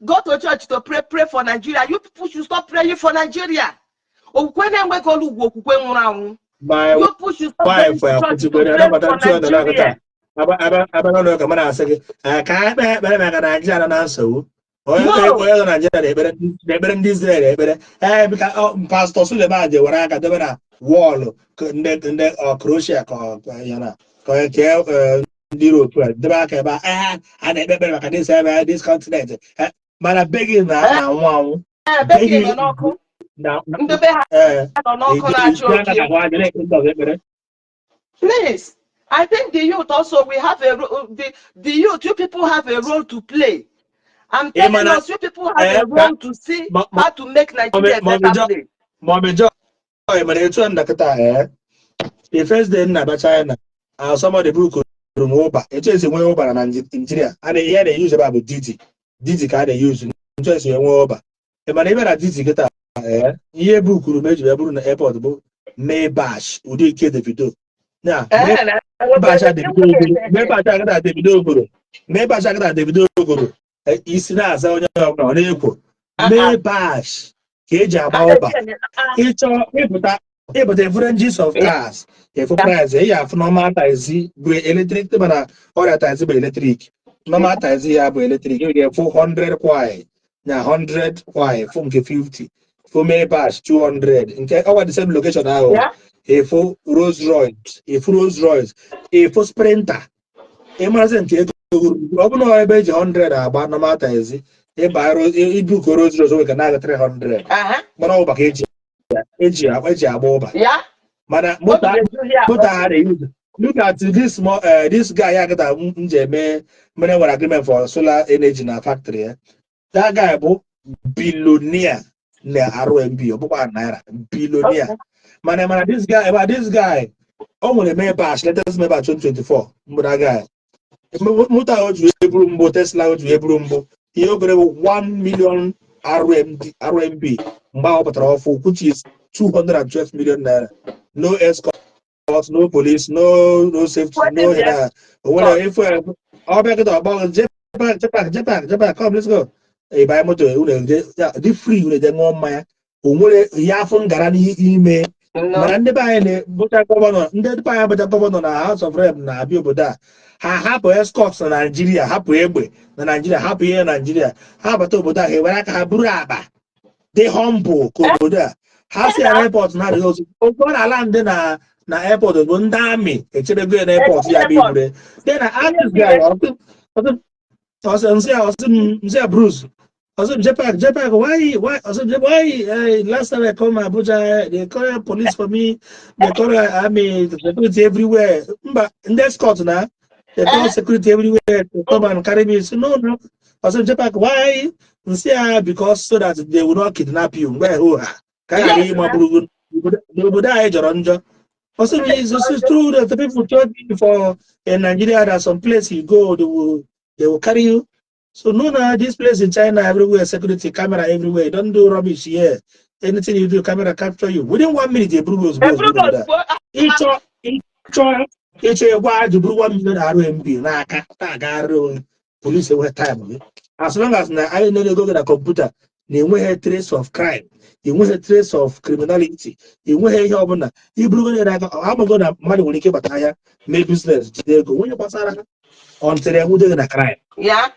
go to church to pray, pray for Nigeria. You people should stop praying for Nigeria. Okwukwe na-enweghị olu ugwu okwukwe nwụrụ anwụ. My You people should stop going wife to church to akwụchikwere pray anabata for ntụ ọnọdụ Nigeria. Abịa n'ụlọ ụka, mana asị gị, "Eh, ka anyị kpee ekpere maka Naijiria nọ na nsogbu." Onye No. onye nọ Naijiria na-ekpere ndị Israel ekpere, ee, bika Pastor Suleman je were aka debe na wall ndị Croatia ka ya na ka ọ kee ndị Europe a debe aka ebe a, ee, a na-ekpe ekpere maka this ebe, this continent. Eh, mana be gị na na-anwụ anwụ. Eh, be gị nọ n'ọkụ. Na Ndị be ha ee nọ n'ọkụ na-achụ eji aka oke. na aja na-ekpe ndị ọzọ ekpere. Please, I think the youth also, we have a the youth, you people have a role to play. I'm telling us, you people have a role to see how to make Nigeria a better place. Mommy Joy, mana etu a ndakịta, ee, the first day m na-abịa China, somebody book m Uber. Etu esi nwee Uber na Nigeria, a na ihe a na-eyuzu ebe a bụ Didi. Didi ka a na-eyuzu. Etu esi enwe Uber, ị mana ebe na Didi kịta, ee, ihe bukuru m eji wee bụrụ na airport bụ Maybach, ụdị nke Davido na Maybach a Davido goro, Maybach a kịta Davido goro, Maybach a kịta Davido goro, isi na-aza onye ọbụla ọ na-ekwo Maybach ka eji agba Uber. Ịchọ ịpụta efu ranges of cars, efu price ị ya afụ. Normal taxi bụ electric, mana ọrịa taxi bụ electric, normal taxi ya bụ electric, ị ga-efu 100 kwai na 100 kwai, fụ nke 50, fụ Maybach 200, nke ọwa the same location ahụ. Efu Rolls Royce, efu Rolls Royce, efu Sprinter. Ịmarazi nke ego ruru, ọ bụrụ na ebe eji 100 agba normal taxi, ịba ibuko Rolls Royce nwere ka na-aga 300. Mana ọ bụ maka eji agba Uber. Mana moto Obi ga-eju ya. Moto ha na-use. Look at this small this guy ya kịta m ji eme mere nwere agreement for solar energy na factory ya. That guy bụ billionaire na RMB, ọ bụkwa naira, billionaire. Mana this guy, but this guy, o nwere Maybach, latest Maybach 2024 mbụ. That guy, moto ahụ o ji wee buru mbụ, Tesla o ji wee buru mbụ, ihe o gere bụ 1 million RMD, RMB mgbe ahụ ọ pụtara ọfụ, which is 212 million naira. No escort, no police, no safety, no ihe na o nwere ife. Ọ bịa kịta, ọgbọ JPAC, JPAC, JPAC, JPAC, come, let's go. Ị banye moto, unu eje ya, dị free, unu eje ṅụọ mmanya. O nwere ihe afọ ngara n'ime. No. Mana ndị be anyị na-bụcha governor, ndị be anyị bụcha governor na House of Rep na-abịa obodo a, ha hapụ escort na Naijiria, hapụ egbe na Naijiria, hapụ ihe na Naijiria, ha bata obodo a, ha ewere aka ha buru akpa dị humble ka obodo a ha si na airport na adịghị ozu oge ọ na-ala ndị na airport bụ ndị amị echebego ya na airport ya bụ ibure. Then I ask this guy, ọsị nsị ya, ọsị m, nsị ya, Bruce, ọsị m, JPAC, JPAC, why, ọsị m, why last time I come Abuja, they call police for me, they call army, security everywhere. Mba, ndị escort na they call security everywhere to come and carry me. So no, ọsị m, JPAC, why? Nsị ya, because so that they will not kidnap you mgbe hụ ha ka a ghara ịmagburu n'obodo anyị jọrọ njọ. Also, it's true that the people told me for in Nigeria that some place you go, they will carry you. So no, no, this place in China, everywhere, security camera everywhere. Don't do rubbish here. Anything you do, camera capture you. Within one minute, they buru ozugbo ozugbo Eburu n'obodo a. ozugbo. Ịchọ ịgwa ajụ buru 1 million RMB n'aka na-agagharị onwe, police enweghị time gị. As long as na anyị na-ego gị na kọmputa na-enweghị trace of crime, enweghị trace of criminality, enweghị ihe ọbụla iburugo ya n'aka, amago na mmadụ nwere ike ịbata ahịa, mee business, jide ego onye gbasara ha until enwude gị na crime. Ya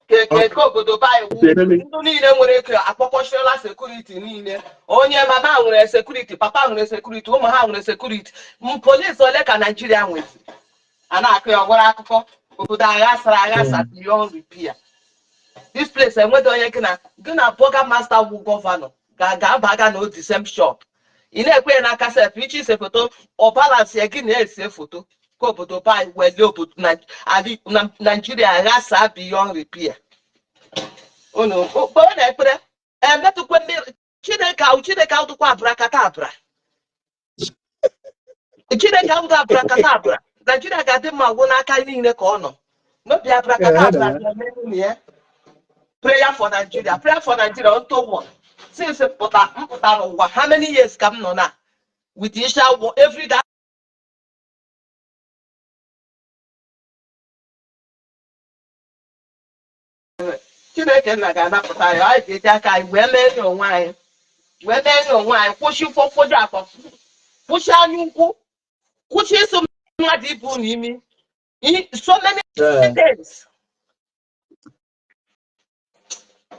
ke ke obodo be anyị wu ndị niile nwere ego akpọkọchiela security niile. Onye mama nwere security, papa nwere security, ụmụ ha nwere security. Police ole ka Naijiria nwezi? A na-akụ ya ọgwara akụkọ obodo aghasara aghasa beyond repair. This place enweghị onye gị na burgomaster wu governor ga-abaga na the same shop. Ị na-ekwe ya n'aka sef iche ise foto, ọ balance ya gị na-ese foto ka obodo be anyị welie obodo na Naijiria ghasa beyond repair. Unu kpọọ na ekpere emetụkwe mmiri Chineke ahụ. Chineke ahụ dịkwa abrakadabra. Chineke ahụ dị abrakadabra. Naijiria ga-adị mma gwụ n'aka niile ka ọ nọ n'obi abrakadabra ga-eme nwunye ya. Prayer for Nigeria, prayer for Nigeria unto one. Since pụta m pụtara ụwa, how many years ka m nọ na with isha awọ every day? Chineke nna ga-anapụta ya. Anyị ga-eji aka anyị wee mee onwe anyị, wee mee onwe anyị. Kwụsị ụfọdụ akọ, kwụsị anya ukwu, kwụsị ịsụ mmadụ ibu n'imi. So many things.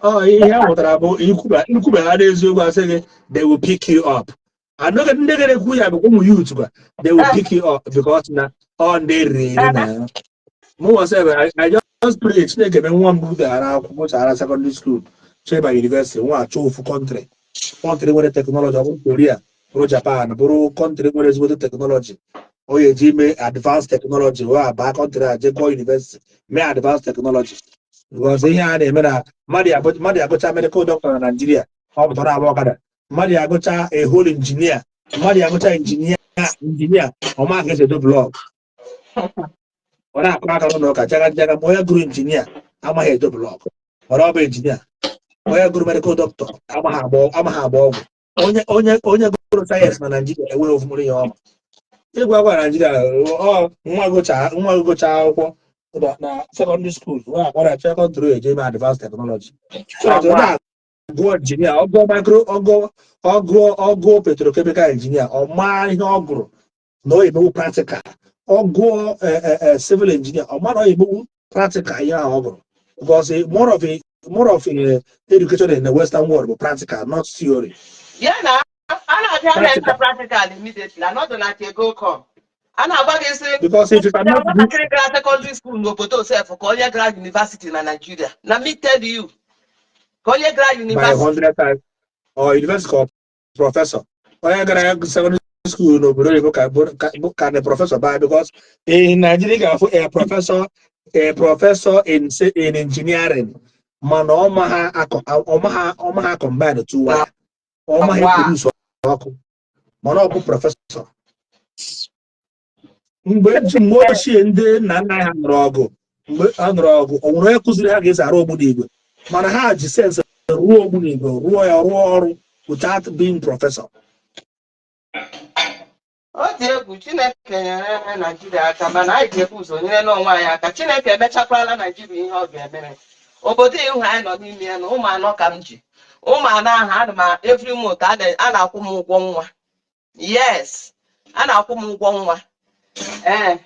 Ọ ihe a mụtara bụ ikwuba ha n'eziokwu, asị gị they will pick you up. Anọghị ndị ga-ekwu ya bụkwa ụmụ youth kwa. They will pick you up because na ọ ndị riri eri na ya. Mụ sef, I just pray Chineke mee nwa m gụchara akwụkwọ, gụchara secondary school, cheba university, nwa achọ ofu country nwere technology, ọ bụrụ Korea, bụrụ Japan, bụrụ country nwere ezigbote technology o ya eji mee advanced technology, wee abaa country a, jee gụọ university, mee advanced technology, because ihe a na-eme na mmadụ agụcha medical doctor na Nigeria, ọ pụtara agba ọkada. Mmadụ agụcha a whole engineer, mmadụ agụcha engineer, ọma ka esi edo block, ọ na-akụ aka n'ụlọ ụka jaga jaga. Ma onye gụrụ injinia amaghị edo block, mana ọ bụ injinia. Onye gụrụ medical doctor amaghị agba ọgwụ. Onye gụrụ sayensị na Naijiria enweghị ofumụrụ ihe ọma ịgwa agwa Naijiria. Ọ nwa gụcha akwụkwọ na secondary school, nwa akwara secondary, eje eme advanced technology so that ọ na-agụọ injinia, ọgụọ micro, ọgụọ ọgụọ petrochemical engineer, ọ maa ihe ọ gụrụ na ọ emewu practical. Ọ gụọ civil engineer, ọ ma na ọ emewu practical ihe ahụ ọ gụrụ, because more of a education in the western world bụ practical, not theory. Ya na a na-abịa na-eme practical immediately, anọdụ na ka ego come a na-agba gị sị Because if you cannot do nwatakịrị gara secondary school n'obodo sef ka onye gara university na Nigeria, na me tell you, ka onye gara by university 100 times or university or professor, onye gara secondary School n'obodo oyibo ka ka the professor baa, because in Nigeria ị ga-afụ a professor in engineering, mana ọ ma ha combine two wire, ọ ma ha produce ọkụ, mana ọ bụ professor. Mgbe ochie, ndị nna nna ha nụrụ ọgụ, mgbe ha nụrụ ọgụ, ọ nwere onye kụziri ha ga-esi arụ ogbunigwe, mana ha ji sense rụọ ogbunigwe, rụọ ya, rụọ ọrụ without being professor. Ọ dị egwu. Chineke nyere Naijiria aka, mana anyị ga-ebu ụzọ nyere n'onwe anyị aka. Chineke emechakwala Naijiria ihe ọ ga-emere obodo. Ihu anyị nọ n'ime ya na ụmụ anọ ka m ji, ụmụ anọ ahụ, ana m every month a na-akwụ m ụgwọ nwa. Yes, a na-akwụ m ụgwọ nwa. Ee,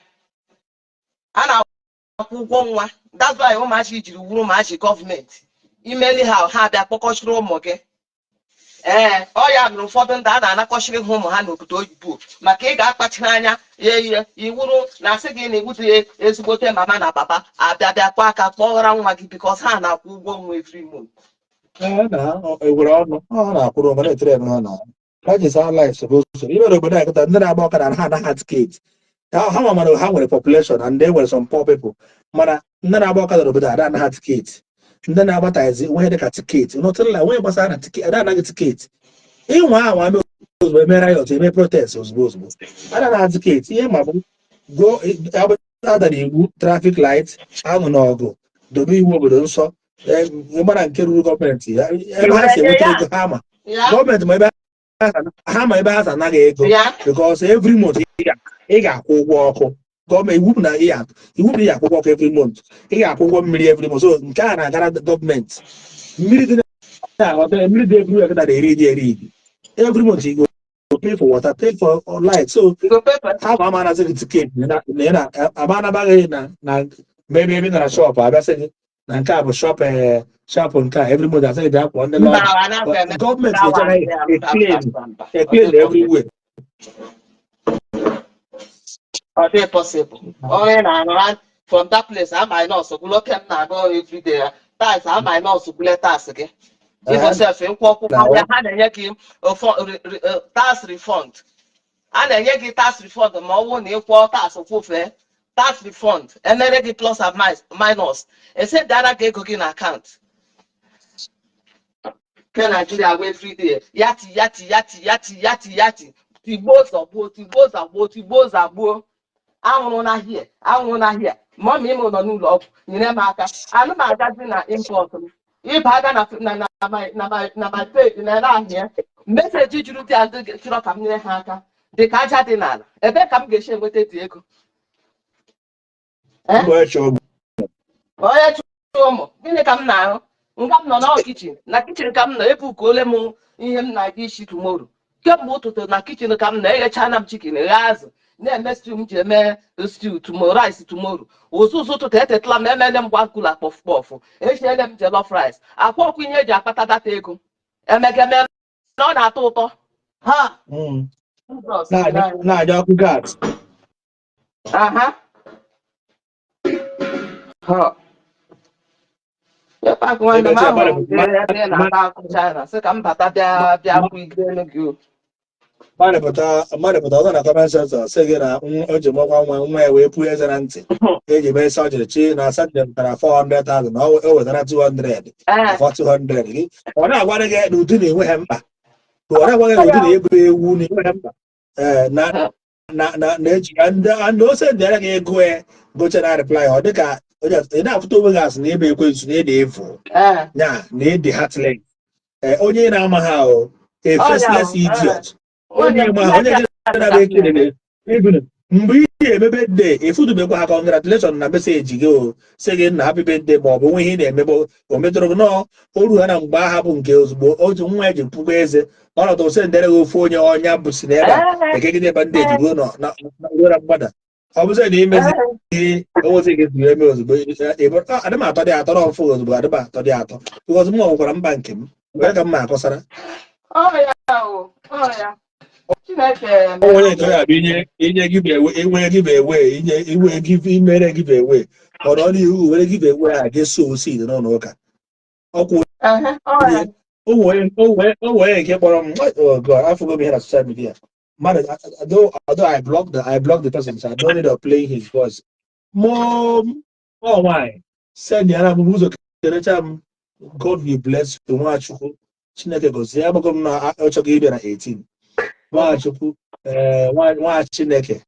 a na-akwụ ụgwọ nwa. That's why ụmụazị jiri wuru ụmụazị gọọmenti imeli ha, ha bịa kpọkọchiri ụmụ gị. Ee, ọ ya mere ụfọdụ ndị a na-anakọchiri ha ụmụ ha n'obodo oyibo, maka ị ga-akpachara anya ya ihe iwuru na asị gị na iwuzi ezigbote mama na papa abịa bịa kpọọ aka kpọghara nwa gị, because ha na-akwụ ụgwọ nwa every month. Ee, na ewere ọnụ ọ na-akwụrụ onwe na-etere ha na that is how life supposed to be. Imere obodo a kịta, ndị na-agba ọkada ha anaghị ticket ha ma, mana ha nwere population and they nwere some poor people, mana ndị na-agba ọkada n'obodo a anaghị ticket. Ndị na-agba taxi nweghị dịka ticket, nothing like nweghị gbasara na ticket, ada anaghị ticket. Ịnwa anwa eme ozugbo, eme riot, eme protest ozugbo ozugbo, ada na ticket. Ihe ma bụ go adara iwu traffic light, anụ n'ọgụ, dobe iwu obodo nsọ, ịmara nke ruru gọọmenti ya, ebe ha si enweta ego ha ma gọọmenti ma ebe ha ma ebe ha si anaghị ego, because every month ị ga-akwụ ụgwọ ọkụ gọọmenti. Iwu bụ na ị ga-akwụ ụgwọ ọkụ every month, ị ga-akwụ ụgwọ mmiri every month. So nke a na-agara gọọmenti. Mmiri dị na mmiri dị everywhere kịta na-eri eri eri eri. Every month you go pay for water, pay for light. So You go pay for ha ma ama anazi gị ticket na na ama anabaghị na maybe ebe ị nara shop, abịa sị gị na nke a bụ shop, shop nke a every month asị gị bịa kwụọ ndị Mba, lọya. anaghị eme. Gọọmenti ga-eje e clean everywhere. Ọ dị possible. Ọrụ ị na-arụ ha from that place, a minus gwụla oke m na-aga ọrụ everyday. Tax a minus gwụle tax gị. Even sef, ịkwụ ọkwụkwọ abịa, ha na-enye gị tax refund. A na-enye gị tax refund ma ọ bụrụ na ị kwụọ tax kwụfee tax refund, emere gị plus and minus, esendara gị ego gị na akaụntụ nke Naijiria wee everyday yati yati yati yati yati yati, tigbuo zọgbuo, tigbuo zọgbuo, tigbuo zọgbuo. Anwụrụ na hie, anwụrụ na hie. Mummy m nọ n'ụlọ ọgwụ, nyere m aka. Anụ m agazi na inbox m, ịba aga na my page na ere ahịa, message juru dị ndị chọrọ ka m nyere ha aka dị ka aja dị n'ala. Ebee ka m ga-esi enweta dị ego? Eh? Mbọ eche ụmụ. Onye chụrụ ụmụ, gịnị ka m na-arụ? Nga m nọ na kitchen, na kitchen ka m nọ ebukuole m ihe m na-aga isi tomorrow. Kemgbe ụtụtụ na kitchen ka m nọ, eghechana m chicken, ghe azụ, na-eme stew m ji eme stew tomorrow, rice tomorrow. Ụzụzụ ụtụtụ etetala m, emele m gwakula puff puff, echiele m jollof rice, akwa ọkụ, ihe eji akpata data ego emegeme na ọ na-atọ ụtọ ha. Jesus. Na-aja ọkụ gas. Aha. Ha. Pak nwanne m, ahụrụ m gị ebe ị na-ata akụ China, sị ka m bata bịa bịa kwụ ike elu gị o. Mmadụ pụta ọzọ na comment section sị gị na o ji mụkwa nwa, nwa ya wee pụọ eze na ntị, eji mee sọjiri chi na surgery pụtara 400,000, na o wetara 200 400 gị. Ọ na-agwa gị na ụdị na-enwe ha mkpa, ọ na-agwa gị na ụdị na-ebu ewu na enwe ha mkpa. Ee, na na-eji ya ndị ose ndịara gị ego ya goche na reply. Ọ dịka onye ị na-afụta onwe gị asị na ebe ekwensu na ịdị efu ya na ịdị heartless. Ee, onye na-amaghị ahụ, a faceless idiot, onye ma onye gị na-abịa ekele even mgbe ị ga-eme birthday, efudubekwa ha congratulation na message gị, o sị gị na happy birthday, ma ọ bụ nwe ihe ị na-emebe o metụrụ gị nọọ oru ha na mgbe agha bụ nke ozugbo otu nwa eji pụkwa eze ọnọdụ ose ndere gị ofu onye ọnya bụ si n'ebe a ekegide bandage ruo ruo na mgbada. Ọ bụzi na imezi ihe onwezi gị zuru eme ozugbo, adị m atọ dị atọ n'ọfụ ozugbo, adị m atọ dị atọ, because m nwekwara mba nke m onye ka m ma akọsara. Ọ ya o, ọ ya. Chineke. O nwere nke ọ ga-abịa inye give away, inwe give away, inye inwe give, imere give away, ọ nọ n'ihu were give away a ga sow seed n'ụlọ ụka ọkwụ. Ehe, ọ ya. O nwere nke kpọrọ m, oh God, afụgo m ihe na social media. Mmadụ, although I blocked the person, so I don't need to play his voice. Mụ ọ nwaanyị send ya na m ụzọ kenecha m, "God will bless you, Nwachukwu, Chineke gozie." Agbago m na ọ chọghị ịbịa na 18. Nwachukwu, ee, nwa Chineke,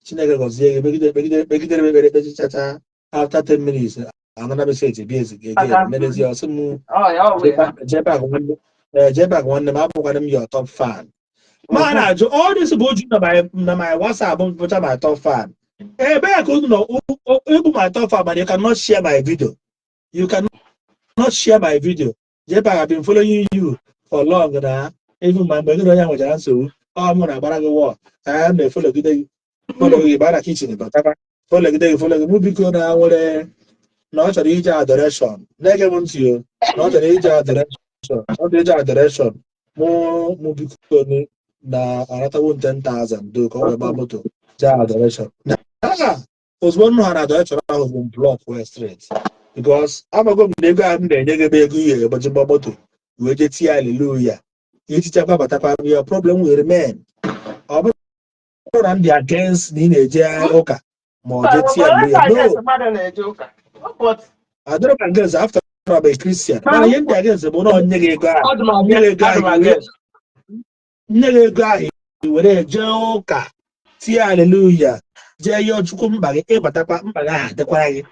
Chineke gọzie gị. Megide megide megidere m ekpere, kpechichacha. After 10 minutes, another message bịa ezi again. Merezie, ọsị m, Ọ ya ọ wee ha. "Jee back nwanne, ee, jee back nwanne m, abụkwana m your top fan." Ma na-ajụ, all this bụ oju na my WhatsApp bụcha my top fan. Ebee ka unu nọ ịbụ my top fan, but you cannot share my video? You cannot share my video. Jee back, I've been following you for long na even ma mgbe gị na onye nwechara nsogbu, ọ mụ na-agbara gị wọ a na-efollowgide gị, follow gị baa na kitchen, batakwa, followgide gị, follow gị. Mụ biko, na nwere na ọ chọrọ ije adoration, na-ege m ntị o, na ọ chọrọ ije adoration, ọ chọrọ ije adoration. Mụ biko, na anatawo m 10,000 do ka ọ wee gbaa moto jee adoration. Na ozugbo nnụ ha na adoration ahụ bụ m block wee straight, because amago m na ego ahụ m na-enye gị bụ ego ihe egbaji mgba moto wee jee tie hallelujah, itichakwa batakwa, your problem will remain. Ọ bụrụ na m dị against na ị na-eje ụka ma ọ jee tie hallelujah, no. Mmadụ na-eje ụka. But Adịrọ m against. After all, I'm a Christian. Mana ihe ndị against bụ na ọ nye gị ego ahụ, nye gị ego ahụ, nye gị ego ahụ i were jee ụka tie hallelujah, jee yọọ Chukwu mkpa gị, ịbatakwa, mkpa gị ahụ dịkwara gị.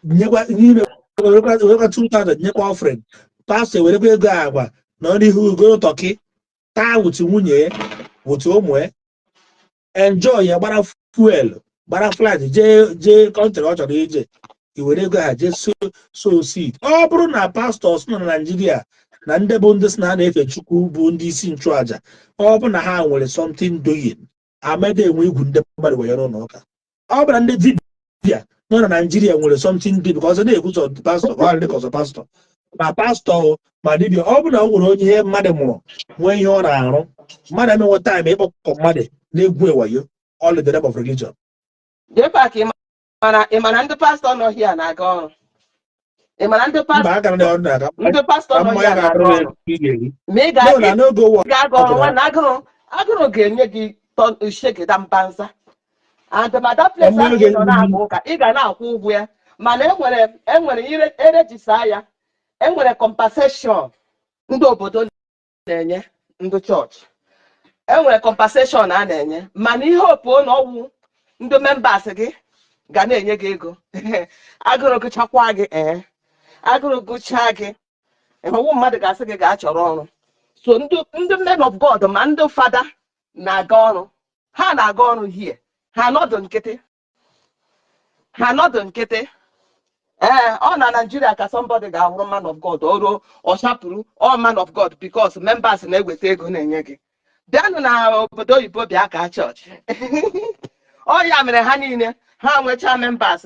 Nyekwa n'ime werekwa 2000 nyekwa offering. Pastọ ewerekwa ego agwa nọ n'ihu goro turkey taa wutu nwunye ya, wutu ụmụ ya, enjoy ya, gbara fuel, gbara flight, jee country ọ chọrọ ije. I were ego ha jee sow seed. Ọ bụrụ na pastors nọ na Naịjirịa na ndị bụ ndị sị na ha na-efe Chukwu bụ ndị isi nchụaja, ọ bụ na ha nwere something doing, amada enwe igwu ndị mmadụ wee n'ụlọ ụka. Ọ bụrụ na ndị dibịa nọ na Naịjirịa nwere something doing, because na-ekwu sọ pastọ ka ọ dị ka ọsọ pastọ, ma pastọ o, ma dibịa, ọ bụ na ọ nwere onye ihe mmadụ mụrụ nwee ihe ọ na-arụ, mmadụ emenwe time ịkpọkọ mmadụ na-egwu ewayo all in the name of religion. Jee ka ị mara ndị pastọ nọ here na-aga ọrụ. Ị mara ndị Mba, pastọ agara ndị ọrụ na-aga ndị pastọ ka nọ mmanya here na-aga ga-atụrụ ọrụ. ego ị ga-eri. Ma ị No, na n'oge ụwa ga-aga ọrụ, nwanne, agụrụ ga-enye gị shegida mbanza and ma that place Mmanya ahụ ị nọ ga-enye na-aga ụka, ị ga na-akwụ ụgwọ ya, mana enwere eregister ya, enwere compensation ndị obodo na-enye ndị chọọchị, enwere compensation a na-enye. Mana ihe opuo na ọwụ ndị members gị ga na-enye gị ego. Agụrụ gụchakwa gị, ee, agụrụ gụchaa gị, ịhụwụ mmadụ ga-asị gị gaa chọrọ ọrụ. So ndị men of God ma ndị fada na-aga ọrụ, ha na-aga ọrụ hie, ha nọdụ nkịtị, ha nọdụ nkịtị. Ee, ọ na Naijiria ka somebody ga-awụrụ man of God, ọrụ ọ chapụrụ all man of God because members na-eweta ego na-enye gị. Bịanụ na obodo oyibo, bịa ka chọọchị. Ọ ya mere ha niile ha nwechaa members,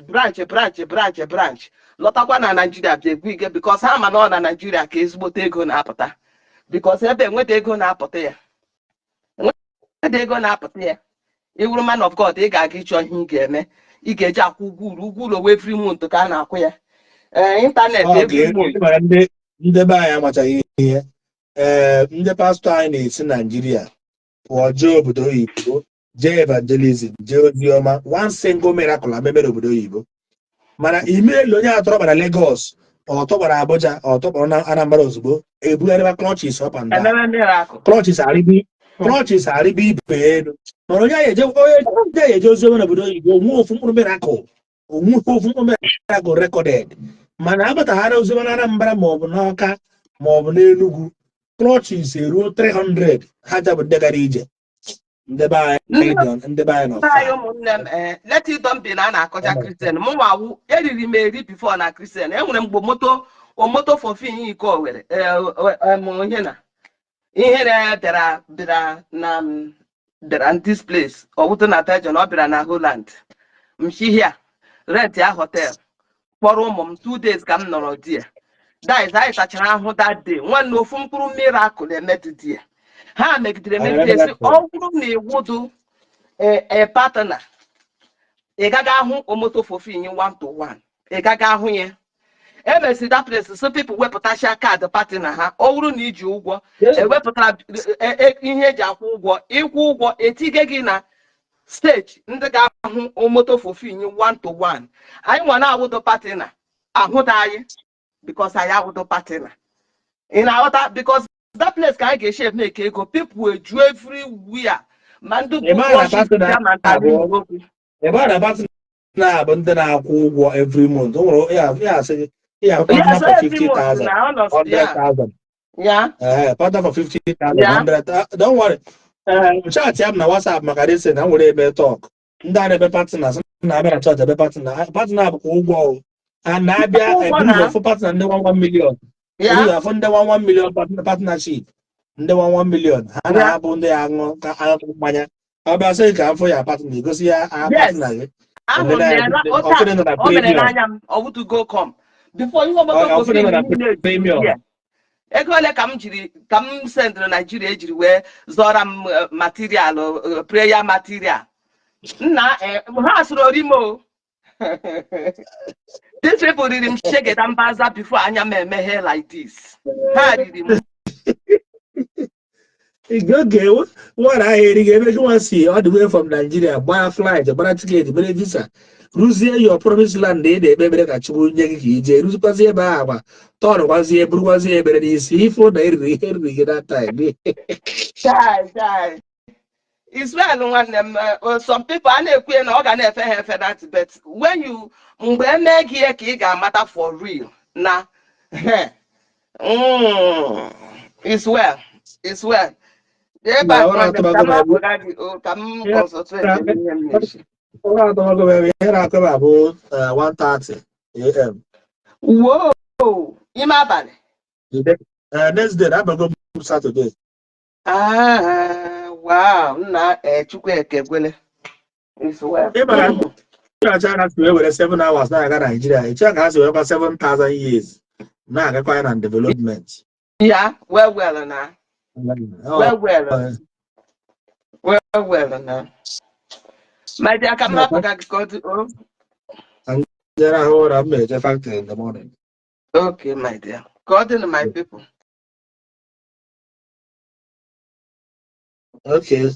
branch, branch, branch, branch, lọtakwa na Naijiria bịa egwu ike, because ha ma na ọ na Naijiria ka ezigbote ego na-apụta, because ebe enweta ego na-apụta ya, enweta ego na-apụta ya. Ịwụrụ man of God, ị ga-aga ịchọ ihe ị ga-eme, ị ga-eji akwụ ụgwọ ụlọ, ụgwọ ụlọ wee every month ka a na-akwụ ya, ee, internet every month. Mara ndị be anyị amachaghị ihe. Ee, ndị pastọ anyị na-esi Naijiria pụọ jee obodo oyibo, jee evangelism, jee ozi ọma, one single miracle amemere obodo oyibo. Mana imeelu onye atọrọ gbara Lagos, ọ tọgbara Abuja, ọ tọgbara na Anambra, ozugbo ebugharịba crutches up and down. Ememe miracle. Crutches arịba, crutches arịba ibe elu. Mana onye ahụ eje, onye ahụ eje ozi ọma n'obodo oyibo, onwe ofu mkpụrụ miracle, onwe ofu mkpụrụ miracle recorded. Mana abataghara ozi ọma na Anambra maọbụ n'Ọka maọbụ n'Enugu, crutches eruo 300. Ha jabụ ndị gara ije. Ndị be anyị ndị be anyị nọ Ndị anyị, ụmụnne m, ee, let it don be na a na-akọcha Christian. Mụ nwa eriri m eri before na Christian. Enwere m mgbe moto omoto fofin iko Owere ihe na ihere bịara na bịara this place, ọwụtụ na Belgium, ọ bịara na Holland, mchihia rent ya hotel, kpọrọ ụmụ m. 2 days ka m nọrọ di ya. That is, anyị tachara ahụ that day, nwanne. Ofu mkpụrụ miracle emetụ di ya, ha megidere emegide, sị ọ bụrụ na iwudu a partner, ị gaghị ahụ omoto fofin one to one, ị gaghị ahụ ya. Emesi that place, so people wepụtacha card partner ha. Ọ bụrụ na iji ụgwọ, ewepụtara ihe eji akwụ ụgwọ, ịkwụ ụgwọ, etige gị na stage ndị ga-ahụ Omoto Fufeyin one to one. Anyị nwa na-awụdo partner ahụda anyị, because anyị awụdo partner. Ị na-aghọta? Because that place ka anyị ga-esi eme ka ego people eju everywhere, ma ndị bụ Ị ma na crushes partner ya ma nta abụọ. okwu. Ebe a na partner na-abụ ndị na-akwụ ụgwọ every month. O nwere ya asị gị ya partner Yes, for every month 50,000, na honest, yeah. 100,000. Partner for 50,000, 100. Don't worry. Chat ya m na WhatsApp maka this na m were eme talk. Ndị a na-eme partners na-abịa na chọọchị ebe partner. Partner bụkwa ụgwọ o. A na-abịa Ụgwọ ebu na. ụzọ fụ partner ndị 1 million. Ebu ụzọ afụ ndị 1 million partnership. Ndị 1 million. Ha na-abụ ndị aṅụ ka aṅụ mmanya. Ọ bịa sị ka afọ ya partner, egosi ya aha partner gị. Ahụrụ m ya na otu a. Ọfụrụ nọ na O mere premium. n'anya m. Ọwụtugo come before ihe Omoto Ọfụrụ Fufeyin nọ na niile ejuru premium. here. Ego ole ka m jiri ka m sendịrị Naijiria ejiri wee zọra m material, prayer material nna, ha sụrụ orimo. These people riri m shegeda mbaza before anya m emeghe like this. Ha riri m. Oge nwara ahụ erighị ebe gị nwa si all the way from Nigeria, gbara flight, gbara ticket, mere visa, ruzie your promised land ị na-ekpe ekpere ka Chukwu nye gị ka ije, ruzikwazie ebe ahụ agba tọnụkwazie, burukwazie ekpere n'isi, ifo na eriri ihe eriri gị that time. Chai chai, Israel nwanne m, some people a na-ekwu ya na ọ ga na-efe ha efe that, but when you mgbe eme gị ihe ka ị ga-amata for real na is well, is well. Ebe Na a ụra nwanne m, ka atụbago m m ebe. hapụga gị o, ka m concentrate n'ihe m na-eshi. Ụra atụbago m ebe ihe na-akụ ebe a bụ 1:30 a.m. Wow, ime abalị. Next day na-abago m Saturday. Ah, wow, nna, Chukwu ekekwele. Is well. Ị mara ndị China si wee were 7 hours na-aga Nigeria, eche ka ha si wekwa 7,000 years na-agakwa ya na development. Ya, well well na. Well well. Well well na. My dear, ka m hapụga gị ka ọ dị o. Jere ahụ ụra, m na-eje factory in the morning. Okay, my dear. Ka ọ dị na, my people. Okay.